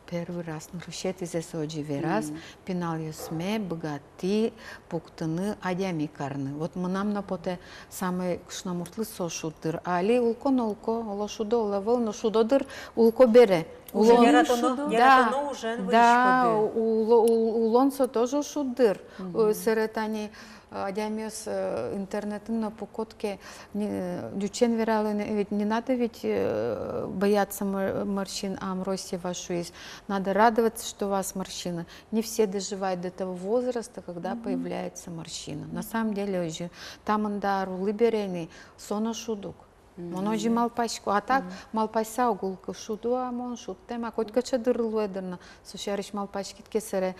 Первый раз нырысетӥзэ со озьы вераз, пиналъёсме быгатӥ пуктыны адями карны. Вот мынам но потэ, самой кышномуртлы со шуд дыр. Али улко но улко, оло шудо, оло ӧвӧл, но шудо дыр улко бере. Улон. Яратоно, да, яратоно ужен, да, вырыськоды. Уло-, ул-, улон со тоже шуд дыр. Э, сэре тани, э, адямиос, э, интернетын но пукод ке, не, ӟучен вералэ ини, ведь не надо ведь, э, бояться мор-, морщин, а Амвросьева шуиз: «Надо радоваться, что у вас морщина». Не все доживают до того возраста, когда появляется морщина. На самом деле, озьы, та мында ар улӥ бере ини, со но шуд ук. Мон озьы малпасько. А так, малпаськыса уг луы ке, шудо-а мон, шудтэм-а, котькыӵе дыр луэ дыр но, со сярысь малпаськид ке, сэре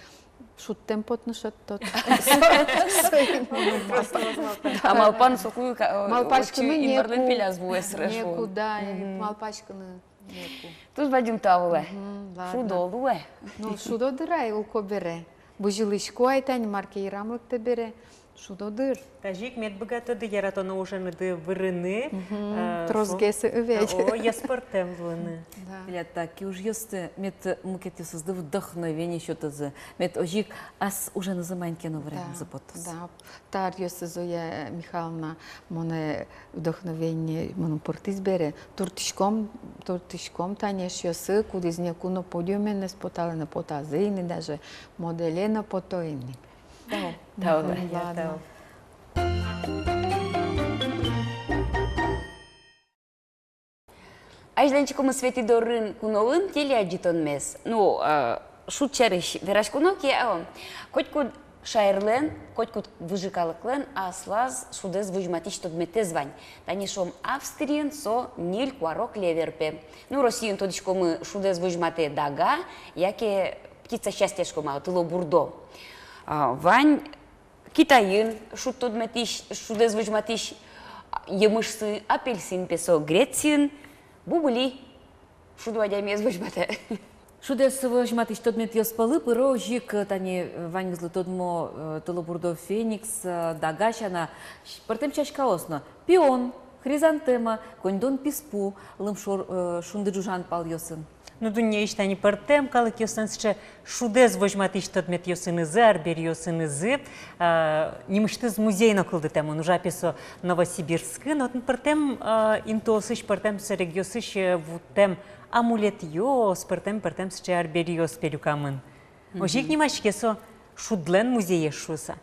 шудтэм потыны шедьтод. А малпан соку ик, э, малпаськыны отчы некуда, Инмарлэн пеляз вуэ, сэре шуом. Некуда, э, малпаськыны. Туж бадӟым тау луэ. Мгм, ладно. Шудо луэ. Ну, шудо дыр ай улко бере. Бызьылӥсько ай тани, мар ке йырам лыктэ бере. Шудо дыр. Тазьы ик мед быгатоды яратоно уженыды вырыны. Мгм, э, тросгес ӧвӧл. О, ёспӧртэм луыны. Да. Тӥляд таӵе ужъёсты, мед мукетъёсызлы вдохновение сётозы. Мед озьы ик ас уженызы маин ке но вырем, да, зыпотоз. Да. Та аръёсы Зоя Михайловна монэ вдохновение мыным пыртӥз бере. Туртӥськом, туртӥськом тани эшъёсы, кудӥз ноку но подиумен ӧз поталэ но, потазы ини, даже моделе но пото ини. Тау. Тау. Мгм, ладно. Тау. Азьланьтӥськомы Светӥ дорын куноын телеадӟытонмес. Ну, э, шуд сярысь вераськоно ке, э, котькуд шаерлэн, котькуд выжы калыклэн аслаз шудэз возьматӥсь тодметэз вань. Тани, шуом, Австриын со ньыль куаро клевер, пе. Ну, Россиын, тодӥськомы, шудэз возьматэ дага, яке Птица счастья шуиськом-а, тылобурдо. А, вань Китайын шуд тодметысь, шудэз возьматӥсь емышсы, апельсин пе со Грециын, бубыли шуд адямиез возьматэ. Шудэз возьматӥсь тодметъёс пӧлы пыро озьы ик, тани, э, ваньмызлы тодмо, э, тылобурдо феникс, э, дага сяна, пӧртэм сяськаос но: пион, хризантема, коньдон писпу, лымшор, э, шунды ӝужан палъёсын. Ну, дуннеысь тани пӧртэм калыкъёслэн сыӵе шудэз возьматӥсь тодметъёсынызы, арбериосынызы, э, нимысьтыз музей но кылдытэмын, ужа пе со Новосибирскын, отын пӧртэм, э, интыосысь, пӧртэм сэрегъёсысь, э, вутэм амулетъёс, пӧртэм, пӧртэм сыӵе арбериос пе люкамын. Озьы ик нимаське со «Шудлэн музеез» шуыса.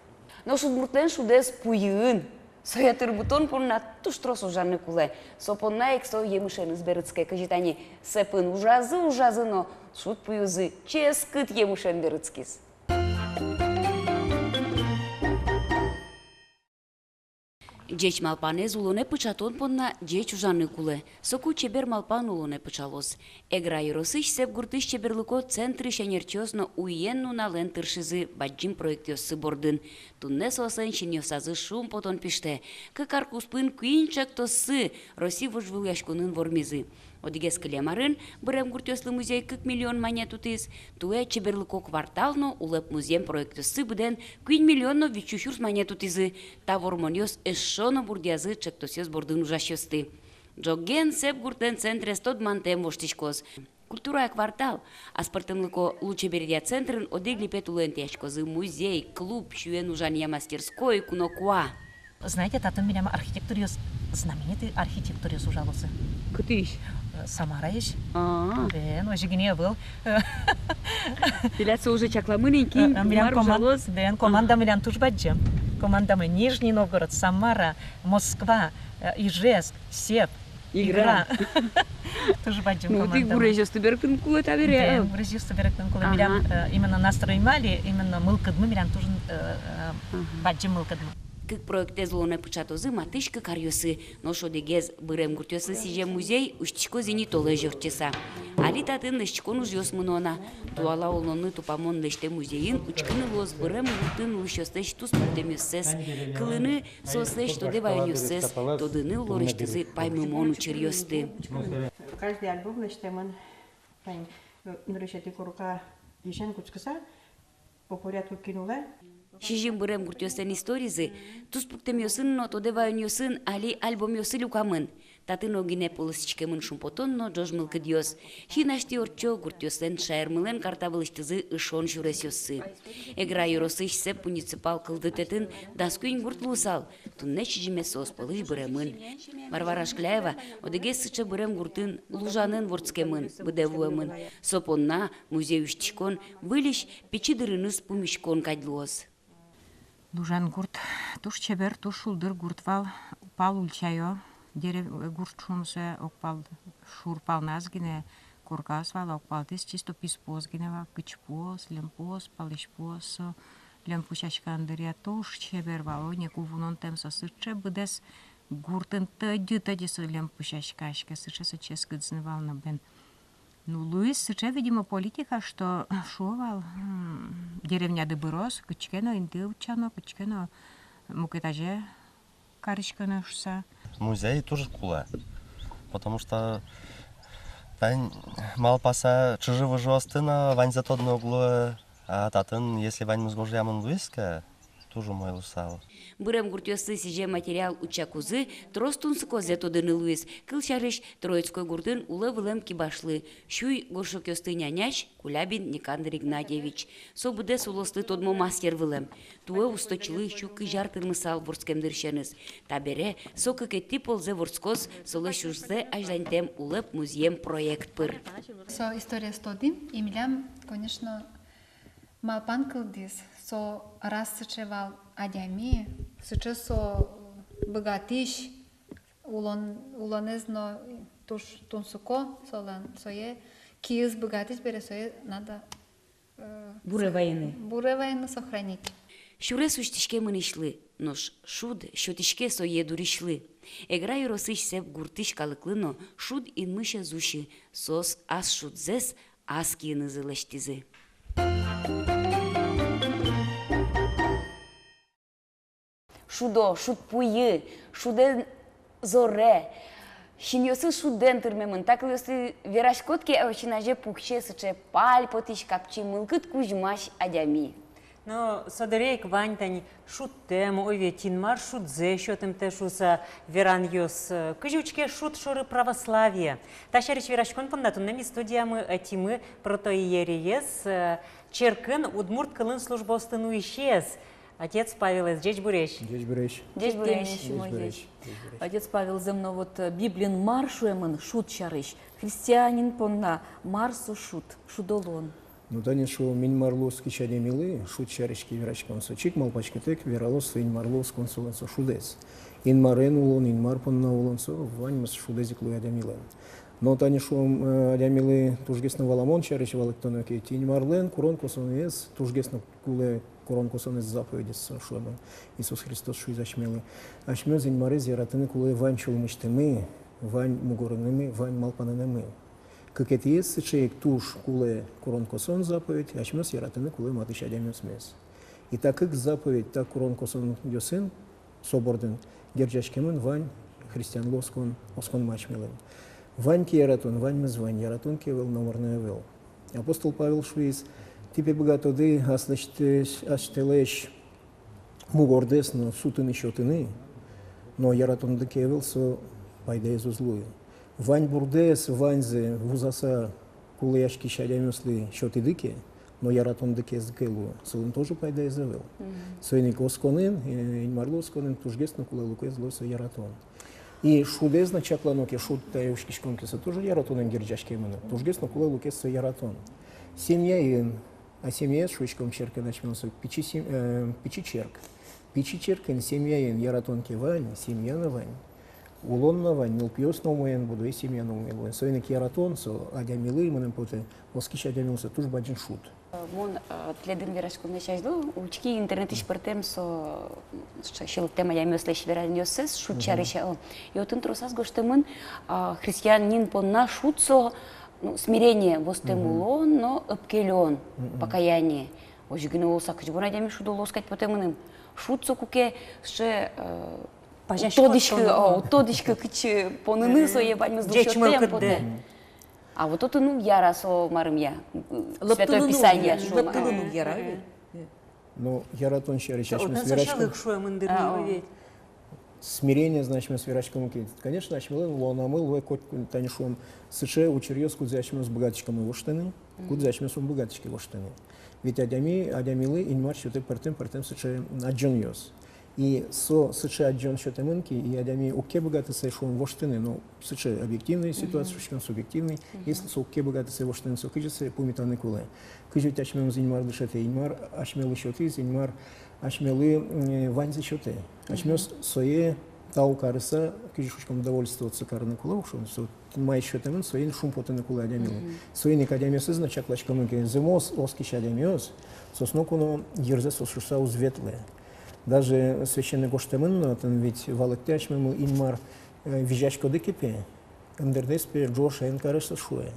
Но шудмуртлэн шудэз пуйын. Сое тырмытон понна туж трос ужаны кулэ. Со понна ик со емышеныз берытске. Кызьы тани сэпын ужазы, ужазы но, шуд пуйызы ческыт емышен берытскиз. Ӟеч малпанэз улонэ пыӵатон понна ӟеч ужаны кулэ. Соку чебер малпан улонэ пыӵалоз. Эгра ёросысь Сэп гуртысь чеберлыко центрысь ӧнерчиос но уен-нуналэн тыршизы бадӟым проектъёссы бордын. Туннэ соослэн синъёсазы шумпотон пиштэ. Кык ар куспын куинь ӵектоссы Россия вожвылъяськонын вормизы. Одӥгез кылем арын бырем гуртъёслы музей кык миллион манет утӥз, туэ чеберлыко квартал но улэп музъем проектъёссы быдэн куинь миллион но витьсю сюрс манет утӥзы. Та вормонъёс эшшо но бурдъязы ӵектосъёс бордын ужасьёсты. Ӝоген Сэп гуртлэн центрез тодмантэм воштӥськоз. Культурая квартал, аспӧртэмлыко лулчеберетъя центрын одӥг липет улэ интыяськозы музей, клуб, сюен ужанъя мастерской, куно куа. Знаете, татын милям архитекторъёс, знаменитый архитекторъёс ужалозы. Кытысь? Э, Самараысь. А. Бен, озьы гинэ ӧвӧл. Тӥляд со уже чакламын ини, кин, э, э, милям мар коман-, ужалоз? Бен, команда милям туж бадӟым. Командамы Нижний Новгород, Самара, Москва, э, Ижевск, Сэп, Игра. Игра. Туж бадӟым команда. Ну, тӥ гурезьёсты берыктыны кулэ табере. Бен, гурезьёсты берыктыны кулэ. Ага. Милям, э, именно настроймы али, именно мылкыдмы милям туж, э, э, ага, бадӟым мылкыдмы. Кык проектэз улонэ пыӵатозы матысь кык аръёсы. Нош одӥгез, бырем гуртъёслы сӥзем музей, усьтӥськоз ини толэзь ортчыса. Али татын лэсьтӥськон ужъёс мыно на. Туала улонлы тупамон лэсьтэм музейын учкыны луоз бырем гуртын улӥсьёслэсь туспуктэмъёссэс, кылыны соослэсь тодэ ваёнъёссэс, тодыны улонысьтызы паймымон учыръёсты. Каждый альбом лэсьтэмын, тани, э, нырысетӥ корка дӥсен кутскыса, по порядку кин улэ. Сизьым бырем гуртъёслэн историзы, туспуктэмъёсын но тодэ ваёнъёсын али альбомъёсы люкамын. Татын огинэ пӧлысьтӥськемын шумпотон но ӝож мылкыдъёс. Син асьтэ ортчо гуртъёслэн шаермылэн карта вылысьтызы ышон сюресъёссы. Эгра ёросысь Сэп муниципал кылдытэтын дас куинь гурт луысал, туннэ сизьымез соос пӧлысь быремын. Варвара Шкляева одӥгез сыӵе бырем гуртын, Лужанын вордскемын, быдэ вуэмын. Со понна музей усьтӥськон выльысь пичи дырыныз пумиськон кадь луоз. Лужан гурт туж чебер, туж шулдыр гурт вал, пал ульчаё, дерев-, гурт шуом сое, огпал, шур палназ гинэ коркаос вал, огпалтӥз чисто писпуос гинэ вал, кычпуос, льӧмпуос, палэзьпуос, со льӧмпу сяськан дыръя туж чебер вал, ой, ноку вунонтэм со сыӵе быдэс гуртын тӧдьы-тӧдьы со льӧмпу сяськаське, сыӵе со ческыт зын вал но бен. Ну, луиз сыӵе, видимо, политика, что шуо вал, м, деревняды быроз, кытчы ке но инты утчано, кытчы ке но мукет азе кариськоно шуса. Музей туж кулэ, потому что тань малпаса чыжы-выжыосты но ваньзэ тодыны уг луы, а татын, если ваньмыз гожъямын луиз ке, туж умой луысал. Бырем гуртъёслы сӥзем материал утчакузы трос тунсыкозэ тодыны луиз. Кылсярысь, Троицкой гуртын улэ вылэм кибашлы, сюй горшокъёсты нянясь Кулябин Никандр Игнатьевич. Со быдэс улослы тодмо мастер вылэм. Туэ усточилы сю кызь ар тырмысал вордскем дырысеныз. Табере со кыкетӥ ползэ вордскоз солэсь ужзэ азьланьтэм улэп музъем проект пыр. Со историез тодӥм, и милям, конечно, малпан кылдӥз, со раз сыӵе вал адями, сыӵе со быгатӥсь, улон, улонэз но туж тунсыко солэн, сое киыз быгатӥз бере, сое надо, э, буре вайыны. Буре вайыны, сохранить. Сюрес усьтӥське мынӥсьлы, нош шуд сётӥське сое дурисьлы. Эгра ёросысь Сэп гуртысь калыклы но шуд инмысь ӧз усьы, соос ас шудзэс ас киынызы лэсьтӥзы. шудо, шудпуйы, шудэн зоре, синъёсыз шудэн тырмемын. Та кылъёсты вераськод ке, ӧвсьыназе пуксе сыӵе пальпотӥсь капчи, мылкыд кузьмась адями. Но со дыре ик вань тани шудтэм, ой, ведь Инмар шудзэ сётымтэ шуыса веранъёс. Кызьы учке шуд шоры православие? Та сярысь вераськон понна туннэ ми студиямы ӧтимы протоиереез, э, черкын удмурт кылын службаосты нуисез, отец Павелэз. Ӟечбуресь. Ӟечбуресь. Ӟечбуресь. Ӟечбуресь. Отец Павел, зэм но вот, э, Библиын мар шуэмын шуд сярысь? Христианин понна мар со шуд, шудо луон? Ну, тани шуом, Инмарлы оскись адямилы шуд сярысь ке вераськон, со чик малпаськытэк вералоз со Инмарлы оскон, солэн со шудэз. Инмарен улон, Инмар понна улон, со ваньмыз шудэз ик луэ адямилэн. Но тани шуом, э, адямилы тужгес но валамон сярысь валэктоно ке, Инмарлэн курон-косонэз тужгес но кулэ, курон-косонэз, заповедез, со шуэмын. Иисус Христос шуиз асьмелы: асьмеос Инмарез яратыны кулэ вань сюлмысьтымы, вань мугорынымы, вань малпанэнымы. Кыкетӥез сыӵе ик туж кулэ курон-косон, заповедь, асьмеос яратыны кулэ матысь адямиосмес. И та кык заповедь, та курон-косонъёсын, со бордын герӟаськемын вань христианлы оскон, осконмы асьмелэн. Вань ке яратон, ваньмыз вань, яратон ке ӧвӧл, номыр но ӧвӧл. Апостол Павел шуиз: тӥ пе быгатоды аслэсьтэ-, асьтэлэсь мугордэс но сутыны, сётыны, но яратонды ке ӧвӧл, со пайдаез уз луы. Вань бурдэс, ваньзэ вузаса кулэяськись адямиослы сётӥды ке, но яратонды ке ӧз ке луы, солэн тоже пайдаез ӧвӧл. Мгм. Соин ик осконын, э, Инмарлы осконын тужгес но кулэ люкез луэ со яратон. И шудэз но чаклано ке, шуд тае учкиськом ке, со тоже яратонэн герӟаськемын. Тужгес но кулэ люкез со яратон. Семьяын, а семьяез шуиськом черкын асьмелэн, со пичи сем-, э, пичи черк. Пичи черкын, семьяын яратон ке вань, семья но вань, улон но вань, нылпиос но умоен будо, и семья но умой луэ. Соин ик яратон со адямилы, мыным потэ, оскись адямилы со туж бадӟым шуд. Мон, э, тӥледын вераськонлэсь азьло учки интернетысь пӧртэм со, м, сыӵе сьӧлыктэм адямиослэсь веранъёссэс шуд сярысь. Мгм. Э, и отын тросаз гожтэмын, а, христианин понна шуд со, ну, смирение, востэм улон, но ӧпкелён, покаяние. Озьы гинэ луыса, кызьы бон адями шудо луоз кадь потэ мыным. Шуд со куке сыӵе, э, уд тодӥськы, о, уд тодӥськы, кытчы поныны сое, ваньмыз лу сётэм потэ. А вот отын уг яра со, марым я, Святое Писание шуэ. Лыктылыны уг яра ведь. Ну, яратон сярысь асьмеос вераськом. Смирение, значит, асьмеос вераськом ке, конечно, асьмелэн улонамы луэ котьку, тани шуом, сыӵе учыръёс, кудзэ асьмеос быгатӥськомы воштыны, кудзэ асьмеос ум быгатӥське воштыны. Ведь адями, адямилы Инмар сётэ пӧртэм, пӧртэм сыӵе адӟонъёс. И со сыӵе адӟон сётэмын ке, и адями уг ке быгаты сое, шуом, воштыны, ну, сыӵе объективной ситуация, шуиськом, субъективной, если со уг ке быгаты сое воштыны, со кызьы сое пумитаны кулэ? Кызьы ведь асьмемыз Инмар дышетэ, Инмар асьмелы сётӥз, Инмар асьмелы, м, ваньзэ сётэ. Асьмеос сое тау карыса, кызьы шуиськом, довольствоваться карыны кулэ ук, шуом, со маиз сётэмын, соин шумпотыны кулэ адямилы. Соин ик адямиосыз но чакласькомы ке, зэмос оскись адямиос, соос ноку но йырзэс ошыса уз ветлэ. Даже священной гожтэмын но, отын ведь валэктэ асьмемы: Инмар, э, визяськоды ке пе, ымдырдэс пе ӝож эн каре, со шуэ.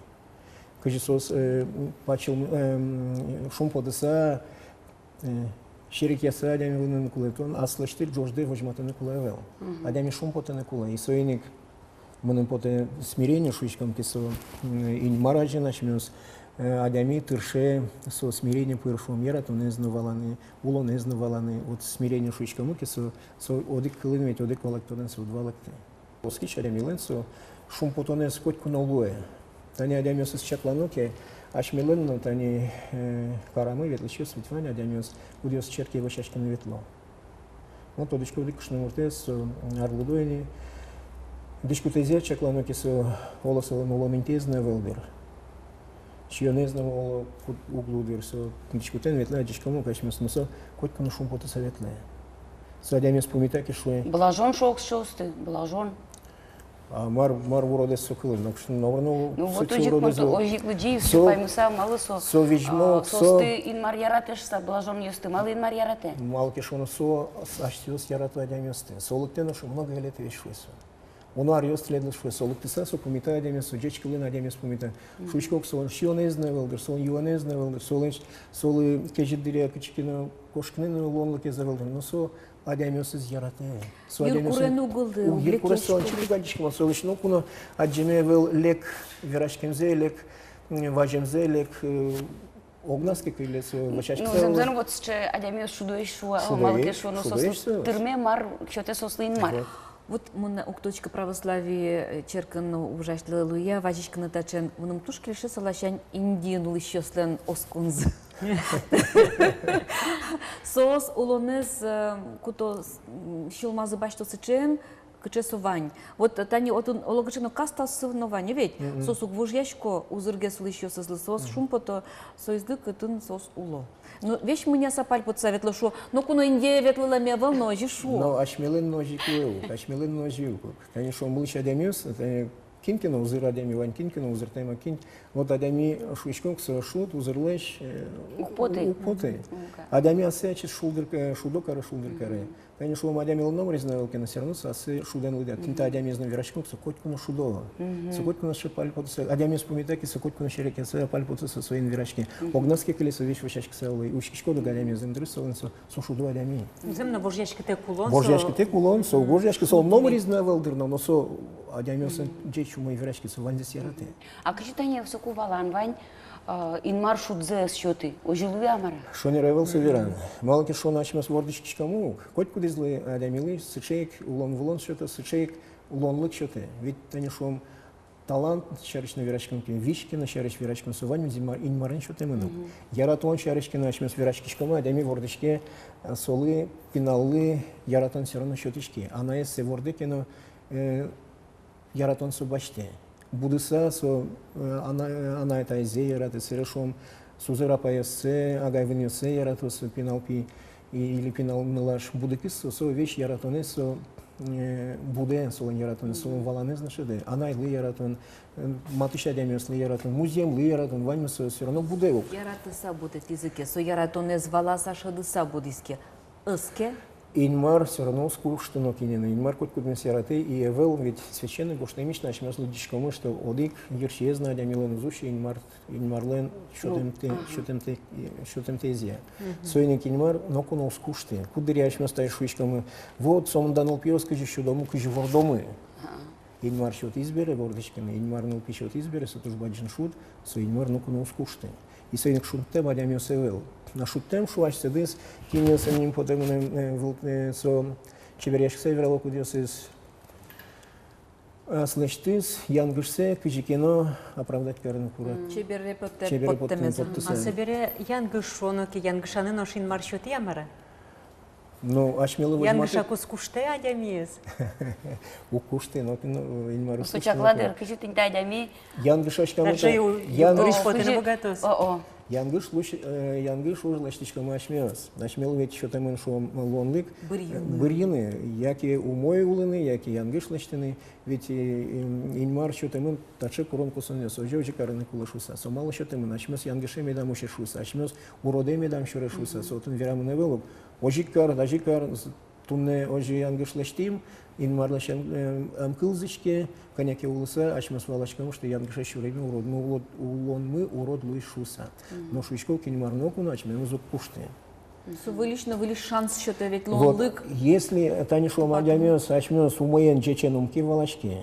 Кызьы соос, э, пачыл, э, шумпотыса, э, серекъяса адями выны кулэ, тон аслэсьтыд ӝождэ возьматыны кулэ ӧвӧл. Адями шумпотыны кулэ. И соин ик мыным потэ, смирение шуиськом ке, со, м, Инмар азьын асьмеос, э, адями тырше со смирение пыр, шуом, яратонэз но валаны, улонэз но валаны. Вот смирение шуиськомы ке, со, со одӥг кылын ведь, одӥг валэктонэн со уд валэкты. Оскись адямилэн со шумпотонэз котьку но луэ. Тани адямиосыз чаклано ке, асьмелэн но тани, э, карамы ветлӥсьёс ведь вань адямиос, кудъёсыз черке вӧсяськыны ветло. Ну, тодӥсько одӥг кышномуртэз, со, м, арлыдо ини. Дӥськутэзъя чаклано ке, со, оло, солэн улон интыез но ӧвӧл дыр. Сиёнэз но, оло, кут-, уг лу дыр, со дӥськутэн ветлэ, адӟиськом ук асьмеос, но со котьку но шумпотыса ветлэ. Со адямиез пумита ке, шуэ: «Блажён, шуо, соосты, блажён». А мар, мар уродэз со кылын, нокыӵе но, наверно, ну, вот сыӵе озьы ик уродэз мон, озьы ик лыдӟи, со паймыса, малы со, со визьмо, а, со соосты Инмар яратэ шуса, блажёнъёсты, малы Инмар яратэ? Малы ке шуоно, со асьсэос ярато адямиосты. Со лыктэ но шуэ: «Много я лет весь», шуэ со. Уно аръёс тӥледлы, шуэ, со лыктыса, со пумита адямиез, со ӟеч кылын адямиез пумита. Шуисько ук, солэн сиёнэз но ӧвӧл дыр, солэн юонэз но ӧвӧл дыр, солэн, солы кезьыт дыръя кытчы ке но кошкыны но луонлыкез ӧвӧл дыр, но со адямиосыз яратэ. Со адямиосыз... Йыркурен уг улы, уг, йыркурен со ик уг адӟиськы, мон солэсь ноку но адӟеме ӧвӧл лек вераськемзэ, лек, м, ваземзэ, лек, э, огназ ке кыле со вӧсяськыса. Ну, зэмзэ но, вот сыӵе адямиос шудоесь шуо, шудоесь, малы ке шуоно, шудоесь соос тырме, мар сётэ соослы Инмар. Вот. Вот мон ук точка православия, э, черкын ужасьлы луя, вазиськыны таӵеен, мыным туж кельше со ласянь Индиын улӥсьёслэн осконзы. Соос улонэз, э, куто, м, сюлмазы басьто сыӵеен, кыӵе со вань. Вот тани отын оло кыӵе но кастаос но вань, ведь? Мгм. Соос уг вожъясько узыргес улӥсьёсызлы, соос шумпото соизлы, кытын соос уло. Ну, весь мыняса пальпотыса ветло, шуо, ноку но Индие ветлылэме ӧвӧл но, озьы шуо. Но асьмелэн но озьы ик луэ ук, асьмелэн но озьы ик. Тани шуом, улӥсь адямиос, тани кин ке но узыр адями вань, кин ке но узыртэм, а кин, вот адями, шуиськом ке, со шуд узырлэсь, э, уг поты. Уг поты. Мгм. Адями ассэ ачиз шулдыр ка-, шудо каре, шулдыр каре. Мгм. Тани шуом, адямилэн номырез но ӧвӧл ке но, всё равно со ассэ шудэн лыдъя. Тӥни та адямиез но вераськом ке, со котьку но шудо. Мгм. Со котьку но сыӵе пальпотыса, адямиез пумита ке, со котьку но серекъяса, пальпотыса соин вераське. Мгм. Огназ ке кыле, со весь вӧсяськыса улэ. Учкиськод ук адямиез, ымдурыз солэн со, со шудо адями. Зэм но, вожъяськытэк улон со. Вожъяськытэк улон со, вожъяське, солэн номырез но ӧвӧл дыр но, но со адямиосын ӟеч умой вераське, со ваньзэс яратэ. А кызьы тани соку валан вань, э, Инмар шудзэ ӧз сёты, озьы луэ-а, мар-а? Шонер ӧвӧл со веран. Малы ке шуоно, асьмеос вордӥськиськомы ук, котькудӥзлы адямилы сыӵе ик улон-вылон сётэ, сыӵе ик улонлык сётэ. Ведь тани шуом, талант сярысь но вераськом ке, визь ке но сярысь вераськом, со ваньмыз Инмар-, Инмарлэн сётэмын ук. Мгм. Яратон сярысь ке но асьмеос вераськиськомы, адями вордӥське, э, солы, пиналлы яратон всё равно сётӥське. Анаез сое вордэ ке но, э, яратон со басьтэ. Будыса со, э, ана-, э, анай-атайзэ яратэ, собере шуом, сузэр-апайёссэ, агай-вынъёссэ яратэ со пинал пи, и-, или пинал нылаш. Будыкиз со, со весь яратонэз со, э, будэ, солэн яратонэз, солэн валанэз но шӧдэ. Анайлы яратон, э, матысь адямиослы яратон, музъемлы яратон, ваньмыз со всё равно будэ ук. Яратыса будэтӥзы ке, со яратонэз валаса, шӧдыса будӥз ке, ӧз ке? Инмар всё равно уз кушты нокинэ но. Инмар котькудмес яратэ, и ӧвӧл, ведь Священный гожтэмысь но асьмеос лыдӟиськомы, что одӥг йырсиез но адямилэн уз усьы Инмар, Инмарлэн сётэмтэ-, сётэмтэ-, э, сётэмтэезъя. Мгм. Соин ик Инмар ноку но уз кушты. Куддыръя асьмеос та шуиськомы: вот, сомында нылпиос, кызьы сюдомы, кызьы вордомы. Ага. Инмар сётӥз бере вордӥськыны, Инмар нылпи сётӥз бере, со туж бадӟым шуд, со Инмар ноку но уз кушты. И соин ик шудтэм адямиос ӧвӧл. Но шудтэм шуась сыдыз, кинъёслэн ним потэ мыным, э, вылтӥ, э, со чеберъяськыса верало кудъёсыз, аслэсьтыз янгышсэ кызьы ке но оправдать карыны курыт. Мгм. Чебере поттэ-, чебере поттэмез. Поттэмез. А собере янгыш шуоно ке, янгышаны нош Инмар сётӥ-а, мар-а? Ну, асьмелы возьматэ. Янгыш-а куштэ адямиез? Уг кушты, но, но Инмар уз кушты. Со чакла дыр, кызьы тӥни та адями. Янгыш аськамы та, янгыш потыны быгатоз. О, о. Янгыш луись, э, янгыш уж лэсьтӥськомы асьмеос. Асьмелы ведь сётэмын, шуом, луонлык, э, бырйыны. Бырйыны, яке умой улыны, яке янгыш лэсьтыны. Ведь, э, Ин-, Инмар сётэмын таӵе курон-косонъёс, озьы-озьы карыны кулэ шуыса. Со малы сётэмын? Асьмеос янгыше медам усе шуыса, асьмеос уродэ медам сюре шуыса. Со отын верамын ӧвӧл ук. Озьы ик кар, тазьы ик кар, туннэ озьы янгыш лэсьтӥм, Инмарлэсь ӧм, э, ӧм кылзӥське, кӧня ке улыса асьмеос валаськом, что янгыше сюрем уродмы, урод, улонмы урод луиз шуыса. Мгм. Но шуисько ке, Инмар ноку но асьмемыз уг кушты. Со выльысь но выльысь шанс сётэ ведь, луонлык. Вот, если тани, шуом, адямиос асьмеос умоен, ӟечен ум ке валаське,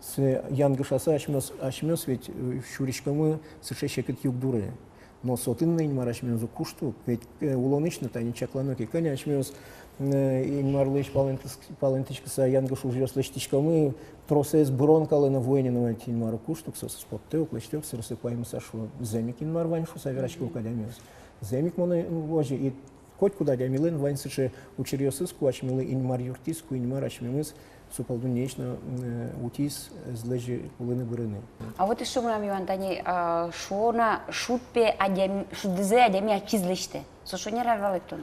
сое янгышаса асьмеос, асьмеос ведь, э, сюриськомы сыӵе секыт югдуре. Но со отын но Инмар асьмемыз уг кушты ук, ведь, э, улонысь но тани чаклано ке, кӧня асьмеос, э, Инмарлэсь палэнтӥсь-, палэнтӥськыса янгыш ужъёс лэсьтӥськомы, тросэз бырон калэ но вуэ ни, но ведь Инмар уг кушты ук, соосыз поттэ ук, лэсьтэ ук, сэрсэ паймыса, шуо, зэм ик Инмар вань шуыса вераське ук адямиос. Зэм ик мон, э, озьы, и котькуд адямилэн вань сыӵе учыръёсыз, ку асьмелы Инмар юрттӥз, ку Инмар асьмемыз со пал дуннеысь но, э, утиз, ӧз лэзьы улыны-бырыны. А вот эшшо мынам юан тани, а, шуоно, шуд пе адями, шудзэ адями ачиз лэсьтэ. Со шонер-а валэктон?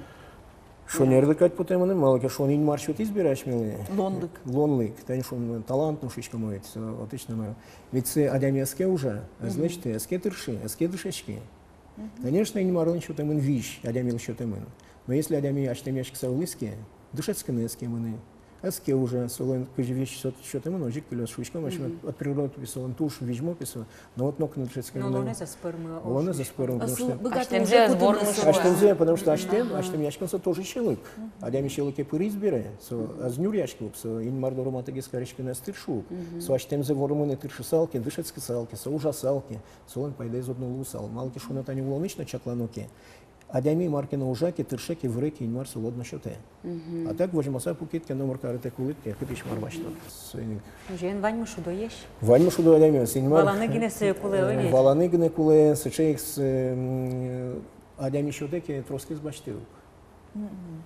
Шонер дыр кадь потэ мыным, малы ке шуоно, Инмар сётӥз бере асьмелы луонлык. Луонлык. Тани шуом, талант но шуиськом ведь, со отысь но мар. Ведь сое адями ӧз ке ужа, ӧз лэсьты, ӧз ке тыршы, ӧз ке дышетскы. Конечно, Инмарлэн сётэмын визь, адямилы сётэмын. Но если адями азьтэмъяськыса улӥз ке, дышетскыны ӧз ке мыны, Ӧз ке ужа, солэн кызьы визь сёт-, сётэмын, озьы ик тӥледлы шуиськом, асьмеос, мгм, от природы пе солэн туж визьмо пе со. Но вот нокин дышетскыме но улонэз ӧз пӧрмы, улонэз ӧз пӧрмы, потому что асьтэмзэ ӧз вормы шуыса. Асьтэмзэ, потому что асьтэм, асьтэмъяськон со тоже сьӧлык. Мгм. Адями сьӧлыке пыриз бере, со ӧз нюръяськы ук, со Инмар доры матыгес кариськыны ӧз тыршы ук. Мгм. Со асьтэмзэ вормыны тыршысал ке, дышетскысал ке, со ужасал ке, солэн пайдаез одно луысал. Малы ке шуоно, тани улонысь но чаклано ке, адями мар ке но ужа ке, тырше ке, выре ке, Инмар солы одно сётэ. Мгм. А так возьмаса пукид ке, номыр карытэк улӥд ке, кытысь мар басьтод? Соин ик. Озьыен, ваньмы шудоесь. Ваньмы шудо адямиос. Инмар валаны гинэ сое кулэ, э, валаны гинэ кулэ, сыӵе ик, м, адями сётэ ке, тросгес басьтэ ук. Мгм.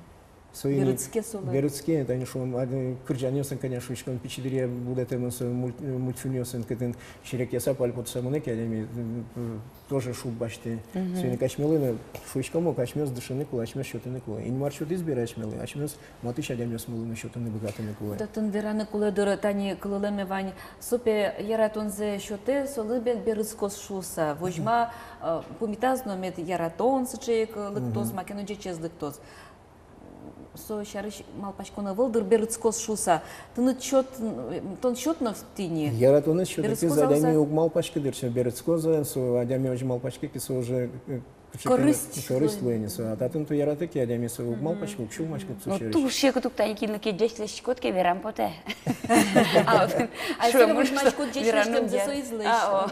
Соин ик берытске солы. Берытске, тани шуом, ад-, кырӟанъёсын, конечно, шуиськом, пичи дыръя будэтэмын со мульт-, мультфильмъёсын, кытын серекъяса, пальпотыса мынэ ке адями, м, м, тоже шуг басьтэ. Мгм. Соин ик асьмелы но, шуиськом ук, асьмеос дышыны кулэ, асьмеос сётыны кулэ. Инмар сётӥз бере асьмелы, асьмеос матысь адямиос вылын но сётыны быгатыны кулэ. Татын вераны кулэ дыр, тани кылылэме вань, со пе яратонзэ сётэ, солы бен берытскоз шуыса. Возьма, э, пумитаз но мед яратон сыӵе ик, э, лыктоз, мгм, маке но ӟечез лыктоз. Со сярысь малпаськон ӧвӧл дыр, берытскоз шуыса. Тыныд сёт, тон сёт но тӥни. Яратонэз сётӥськиз адями уг малпаськы дыр, со берытскоз, со адями озьы малпаське ке, со уже, э, корысть, корысть луэ ни со. А татын то яратэ ке адями, со уг малпаськы, уг сюлмаськы ук со сярысь. Туж секыт ук тани кинлы ке ӟеч лэсьтӥськод ке, верам потэ. А, а шуэмын, возьмаськод ӟеч лэсьтэмзэ соизлэсь. А, о.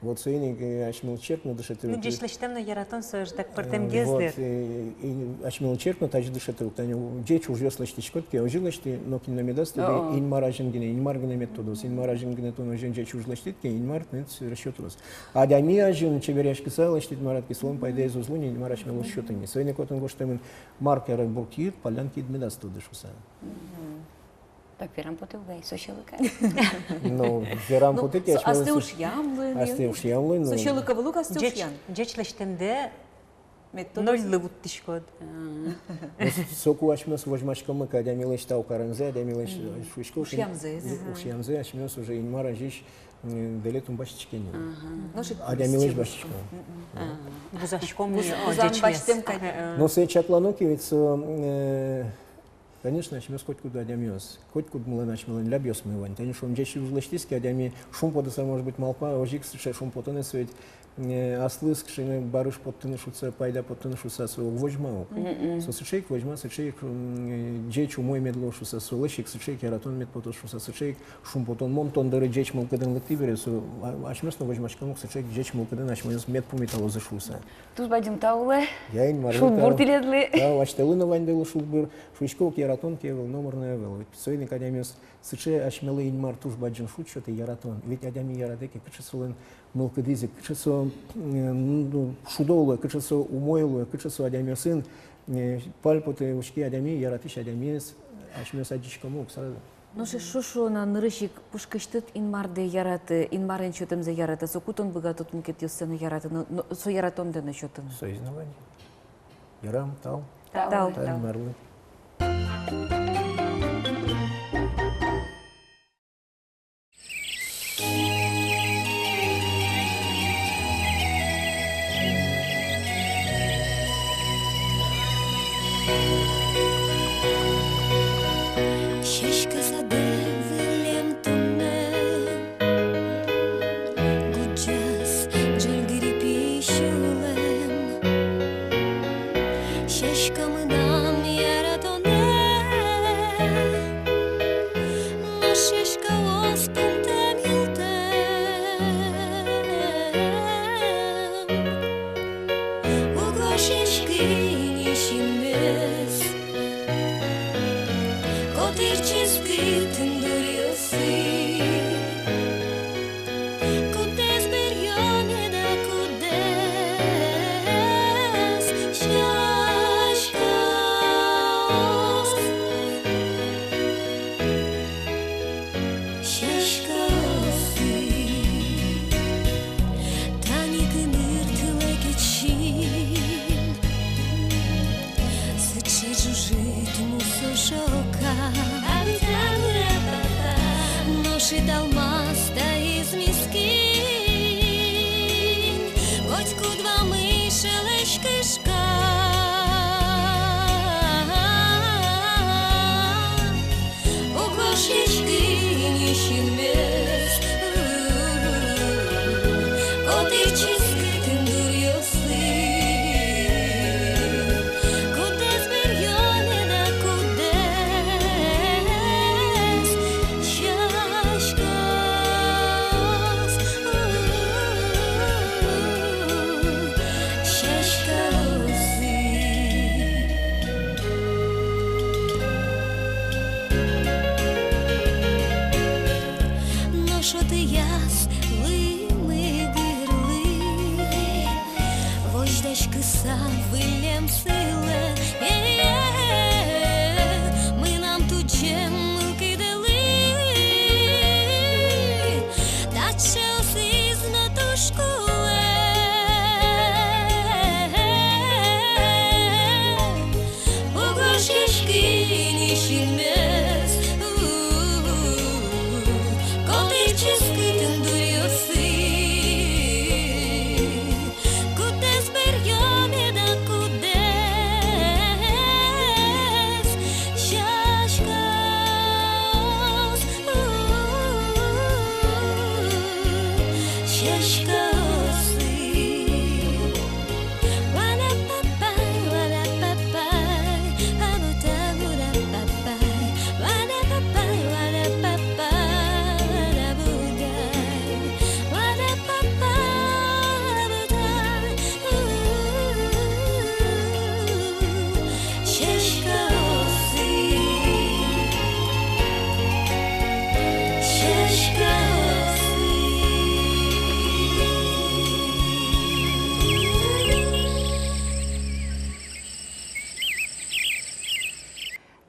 Вот соин ик, э, асьмелы черк но дышетэ. Ну, ӟеч лэсьтэм но яратон со ӧжыт ик пӧртэмгес дыр. Э, вот, э, и асьмелы черк но тазьы дышетэ: тани ӟеч ужъёс лэсьтӥськод ке, озьы лэсьты, нокин но медаз тоды, Инмар азьын гинэ, Инмар гинэ мед тодоз, Инмар азьын гинэ тон озьы ӟеч уж лэсьтӥд ке, Инмар тыныд сое сётоз. Адями азьын чеберъяськыса лэсьтӥд, марад ке, солэн пайдаез уз луы ни, Инмар асьмелы уз сёты ни. Соин ик отын гожтэмын: мар каре буртъет, паллян киыд медаз тоды шуыса. Мгм. Так верам потэ ук ай, со сьӧлык-а? Ну, верам потэ ке, асьмелэн астэ ушъям луэ ни. Астэ ушъям луэ ни. Со сьӧлык ӧвӧл ук астэ ушъям. Ӟеч, ӟеч лэсьтэмдэ нольлы вуттӥськод. А. Ну, соку асьмеос возьмаськомы ке адямилэсь тау каремзэ, адямилэсь, э, шуисько, ушъямзэ. Ушъямзэ, асьмеос уже Инмар азьысь, м, дэлет ум басьтӥське ни. Ага. Адямилэсь басьтӥськом. Мгм. А. Вузаськом ни, вузан басьтэм кадь. Ага. Но сое чаклано ке, ведь со, э, конечно, асьмеос котькуд адямиос, котькудмылэн асьмелэн лябъёсмы вань. Тани шуом, ӟеч уж лэсьтӥз ке адями, шумпотыса, может быть, малпа, озьы ик сыӵе шумпотонэз ведь, э, аслыз кыӵе ке но барыш поттыны шуыса, пайда поттыны шуыса, со уг возьма ук. Мгм. Со сыӵе ик возьма, сыӵе ик, м, э, ӟеч, умой мед луоз шуыса, солэсь ик сыӵе ик яратон мед потоз шуыса, сыӵе ик шумпотон. Мон тон доры ӟеч мылкыдын лыктӥ бере, со, а, асьмеос но возьмаськом ук, сыӵе ик ӟеч мылкыдын асьмеос мед пумиталозы шуыса. Туж бадӟым тау луэ. Я, Инмарлы тау. Шудбур тӥледлы. Тау, асьтэлы но вань, дылы шудбур. Шуисько ук, яратон ке ӧвӧл, номыр но ӧвӧл. Ведь соин ик адямиос сыӵе, асьмелы Инмар туж бадӟым шуд сётэ, яратон. Ведь адями яратэ ке, кыӵе солэн мылкыдыз ик, кыӵе со, м, ну, шудо луэ, кыӵе со умой луэ, кыӵе со адямиосын, э, пальпотэ, учке адями, яратӥсь адямиез асьмеос адӟиськомы ук сразу. Нош эшшо шуо на: нырысь ик пушкысьтыд Инмардэ яраты, Инмарен сётэмзэ яраты, соку тон быгатод мукетъёссэ но яраты, но, но со яратондэ но сётыны. Соиз но вань. Ярам, тау. Тау. Тау. Тау Инмарлы. Сяська садэ выллем туннэ гудӟаз ӝыльгыри пи сюлэм. Сяська мынам яратонэ, нош сяськаос пумтэм йылтэм. Уго сяська ни синмес, котырчиз тӥ тындыръёсы. Кудӥз быръё меда, кудӥз сяськаос. Сяськаос, тани тыныд тылэ кечын, сыӵе ӝужыт мусо шокам. Нош италмас таиз мискинь, котькуд вамыш ылӥсь кышка.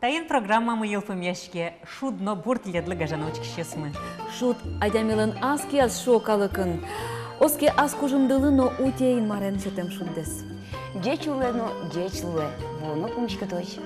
Таин программамы йылпумъяське. Шуд но бур тӥледлы, гажано учкисьёсмы. Шуд адямилэн ас кияз, шуо калыкын. Оске ас кужымдылы но уте Инмарен сётэм шуддэс. Ӟеч улэ но ӟеч луэ, вуоно пумиськытозь.